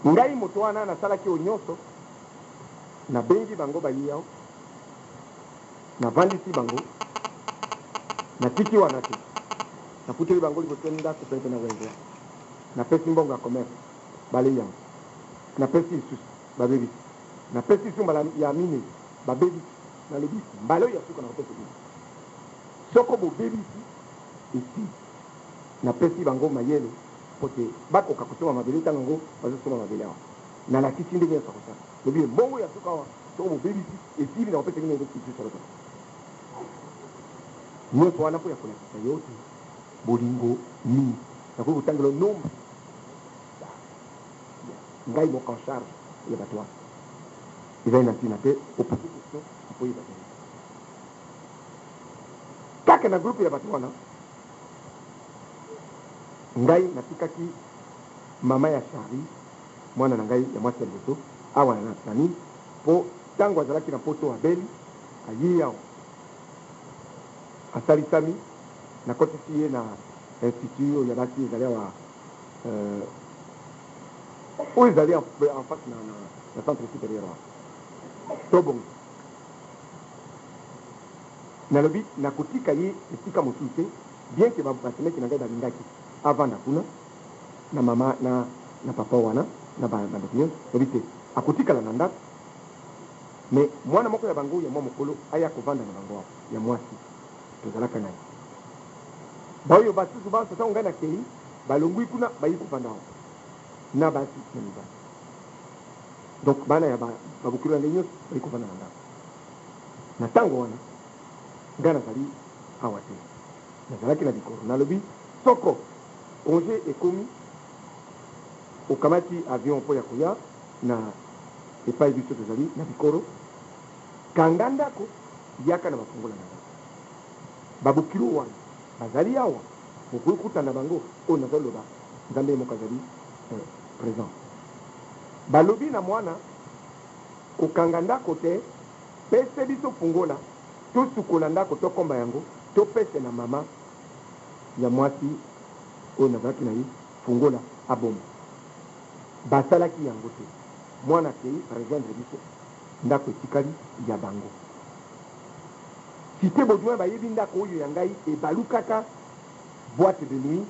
Ngai moto wana nasalaki oyo nyonso, nabengi bango baye awa, navandisi bango, natiki wana te, nafuteli bango liboso ya ndako penepene na wenze, napesi mbongo ya commerce, balei yango, napesi lisusu, babebisi, napesi lisusu mbala ya minei, babebisi. Nalobi mbala oyo ya suka nakopesa bino, soko bobebisi esili. Napesi bango mayele po te bakoka kosomba mabele. Ntango yango bazosomba mabele awa, nalakisi ndenge nyonso kosala. Lobi mbongo ya suka awa, soko bobebisi esili, nakopesa bino lisusu eloko te. Nyonso wana mpo ya kolakisa yo te. bolingo mingi. Nakoki kotangela yo nombre ya ngai moko en charge ya bato wana. Ezali na ntina te o poser question mpo oyeba verite. Kaka na groupe ya bato wana, ngai natikaki mama ya Charly, mwana na ngai ya mwasi ya liboso, awa na nini, mpo tango azalaki na poto abeli, ayei awa, asalisami, nakotisi ye na institut oyo ya basi ezali awa, oyo ezali en face na centre superieur wana, tobongisa. Nalobi nakotika ye esika mosusu te, bien que ba semeki na ngai balingaki avanda kuna na mama na na papa wana na ba bandeko nionso, nalobi te, akotikala na ndako mais mwana moko ya bango ya mwa mokolo aya kovanda na bango awa, ya mwasi tozalaka na ye. Baoyo basusu banso tango ngai nakeyi balongui kuna bayi kovanda awa na basi na mibali. Donc bana ya ba bokilo na ngai nionso bayi kovanda na ndako. Na tango wana ngai nazali awa te, nazalaki na bikoro. Nalobi soko conge ekomi, okamati avion mpo ya koya na epai biso tozali na bikoro, kanga ndako, yaka na bafungola na ndako. Babokilo wana bazali awa, bokoki kokutana na bango. Oyo nazali loba, Nzambe ye moko azali present. Balobi na mwana, Kokanga ndako te, pese biso fungola tosukola ndako tokomba yango topese na mama ya mwasi oyo nazalaki na ye fungola abomba. Basalaki yango te. Mwana akeyi a rejoindre biso, ndako etikali ya bango. Cite Baudouin bayebi ndako oyo ya ngai ebalukaka boite de nuit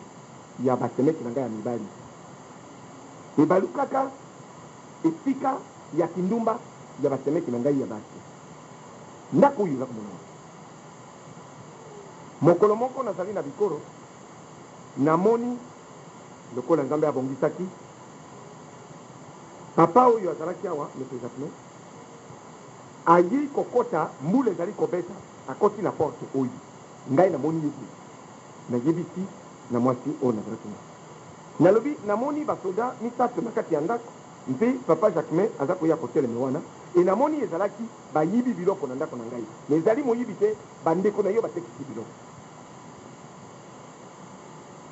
ya ba semeki na ngai ya mibali. Ebalukaka esika ya kindumba ya ba semeki na ngai ya basi. Ndako oyo oza komona wana. Mokolo moko nazali na bikoro, namoni lokola Nzambe abongisaki papa oyo azalaki awa, Monsieur Jacquemin, ayei kokota, mbula ezali kobeta, akoti na porte oyo. Ngai namoni ye boye, nayebisi na mwasi oyo nazalaki na ye. Nalobi, Namoni basoda misato na kati ya ndako, mpe Papa Jacquemin aza koya koteleme wana, et namoni ezalaki bayibi biloko na ndako na ngai. Mais ezali moyibi te, ba ndeko na yo batekisi biloko.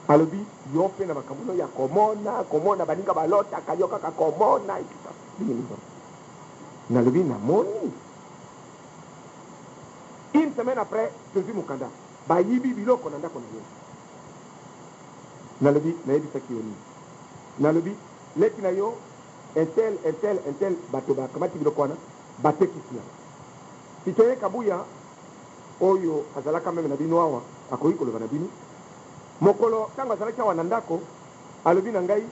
Alobi, Yo mpe na makambo no ya komona, komona, baninga balotaka yo kaka komona, et tout ça. Ndenge nini vraiment? Nalobi, Namoni. Une semaine après, tozwi mokanda, bayibi biloko na ndako na yo. Nalobi, Nayebisaki yo nini? Nalobi, Leki na yo, un tel, un tel, un tel, bato bakamati biloko wana, batekisi yango. Citoyen Kabuya, oyo azalaka meme na bino awa, akoki koloba na bino. Mokolo, tango azalaki awa na ndako, alobi na ngai,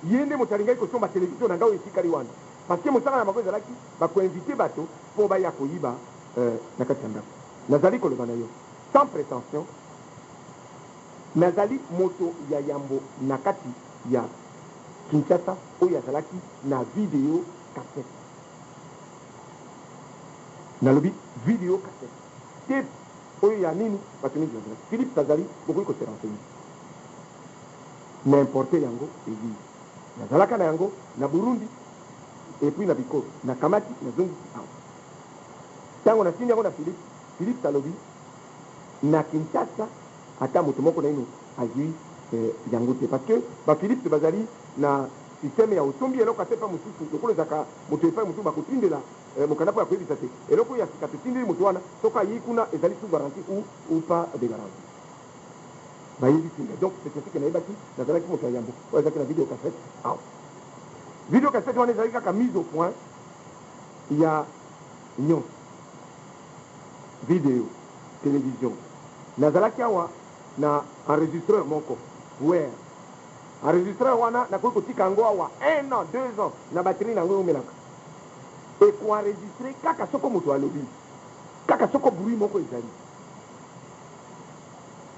ye nde moto alingaki kosomba television na ngai oyo etikali wana. Parce que mosala na bango ezalaki, bako inviter bato mpo baya koyiba na kati ya ndako. Nazali koloba na yo, sans pretention, Nazali moto ya yambo na kati ya Kinshasa oyo azalaki na video cassette. Nalobi video cassette. Tape oyo ya nini bato mingi bazalaki. Philips azali, bokoki ko se renseigner. Na importer yango eyii. Nazalaka na yango na Burundi et puis na bikoro. Nakamati nazongisi awa. Tango natindi yango na Philips, Philips alobi Na Kinshasa ata moto moko naino azui yango te parce que ba Philips bazali na système ya osombi eloko ata epai mosusu lokola ezalaka moto epai mosusu bakotindela mokanda mpo ya koyebisa te eloko oyo ya sika totindeli moto wana soki ayei kuna ezali sous garantie ou pas de garantie bayebisi ngai. Donc c'est ainsi que nayebaki nazalaki moto ya yambo oyo azalaki na video cassette awa. Video cassette wana ezalaki kaka mise au point ya nyonso. Video, television. Nazalaki awa na enregistreur moko, Wear. Enregistreur wana nakoki kotika yango awa un an, 2 ans na batterie na yango eumelaka. Eko enregistrer kaka soko moto alobi, kaka soko bruit moko ezali.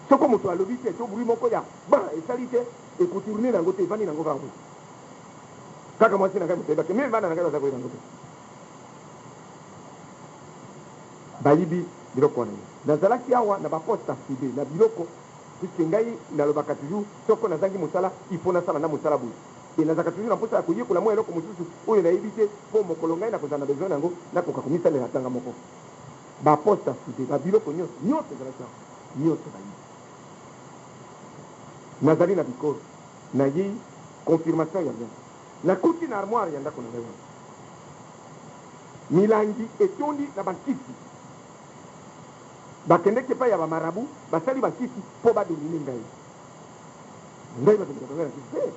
Soko moto alobi te to bruit moko ya ban esali te, eko tourner na yango te, evandi na yango kaka boye. Kaka mwasi na ngai moto ayebaki, meme bana na ngai baza koyeba yango te. Bayibi biloko wana nyonso. Nazalaki awa na ba postes à souder, na biloko. Puisque ngai nalobaka toujours, soko nazangi mosala, il faut nasala na mosala boye. Et nazalaka toujours na mposa ya koyekola mwa eloko mosusu oyo nayebi te, mpo mokolo ngai nakozala na besoin na yango, nakoka komisalela ata nga moko. Ba postes à souder, ba biloko nyonso, nyonso ezalaki awa, nyonso bayibi. Nazali na bikoro, nayei confirmation ya nyonso. Nakuti na armoire ya ndako na ngai wana, milangi etondi na ba nkisi. Bakendeki epai ya ba marabouts, basali ba nkisi mpo ba dominer ngai. Ngai ba dominaka ngai na nkisi te.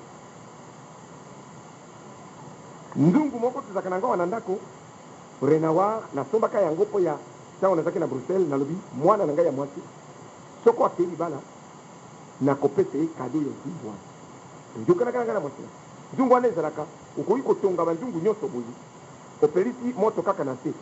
Nzungu moko tozalaka na yango awa na ndako, Renawar, nasombaka yango mpo ya tango nazalaki na Bruxelles, nalobi mwana na ngai ya mwasi soko akei libala, nakopesa ye cadeau ya nzungu wana. Toyokanaka na ngai na mwasi na ngai. Nzungu wana ezalaka, okoki kotonga ba nzungu nyonso boye, opelisi moto kaka na nse.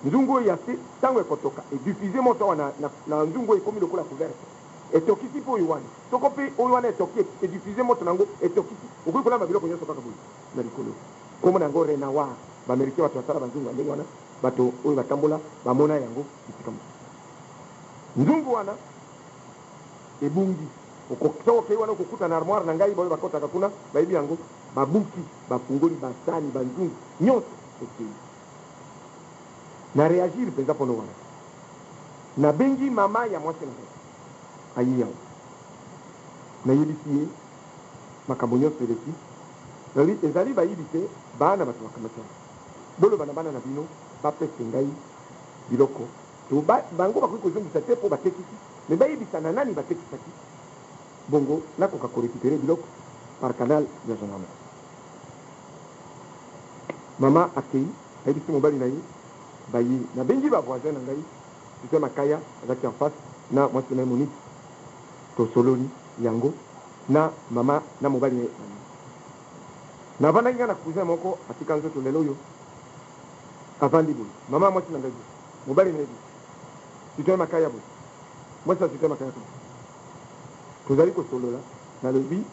Nzungu oyo ya se, tango ekotoka, e diffuser moto awa na, na, na nzungu oyo ekomi lokola couvercle. Etokisi mpe oyo wana. Soko mpe oyo wana etoki, e diffuser moto na yango, etokisi. Okoki kolamba biloko nyonso kaka boye na likolo. Kombo na yango Renawar. Ba Americains bato basala ba nzungu ya ndenge wana, bato oyo batambola bamona yango bisika mosusu. Nzungu wana ebungi. Oko, soki okei wana okokuta na armoire na ngai, baoyo bakotaka kuna bayebi yango, babuki, bafungoli ba sani, ba nzungu, nyonso ekei. Na reagir mpenza mpo na wana. Nabengi mama ya mwasi na ngai, aye awa. Nayebisi ye makambo nyonso eleki. Nalobi, Ezali bayibi te, bana bato bakamati yango. Boloba na bana na bino bapese ngai biloko to ba, bango bakoki kozongisa te mpo batekisi, mais bayebisa na nani batekisaki, bongo nakoka ko recuperer biloko par canal ya gendarmerie. Mama akeyi, ayebisi mobali na ye, baye. Nabengi ba voisins na ngai, Citoyen Makaya azalaki en face na mwasi na ye Monique, tosololi yango na mama na mobali na ye baye. Navandaki ngai na cousin moko atika nzoto lelo oyo, avandi boye, mama ya mwasi na ngai boye, mobali na ye boye, Citoyen Makaya boye, mwasi ya Citoyen Makaya kuna. Tozali kosolola, nalobi.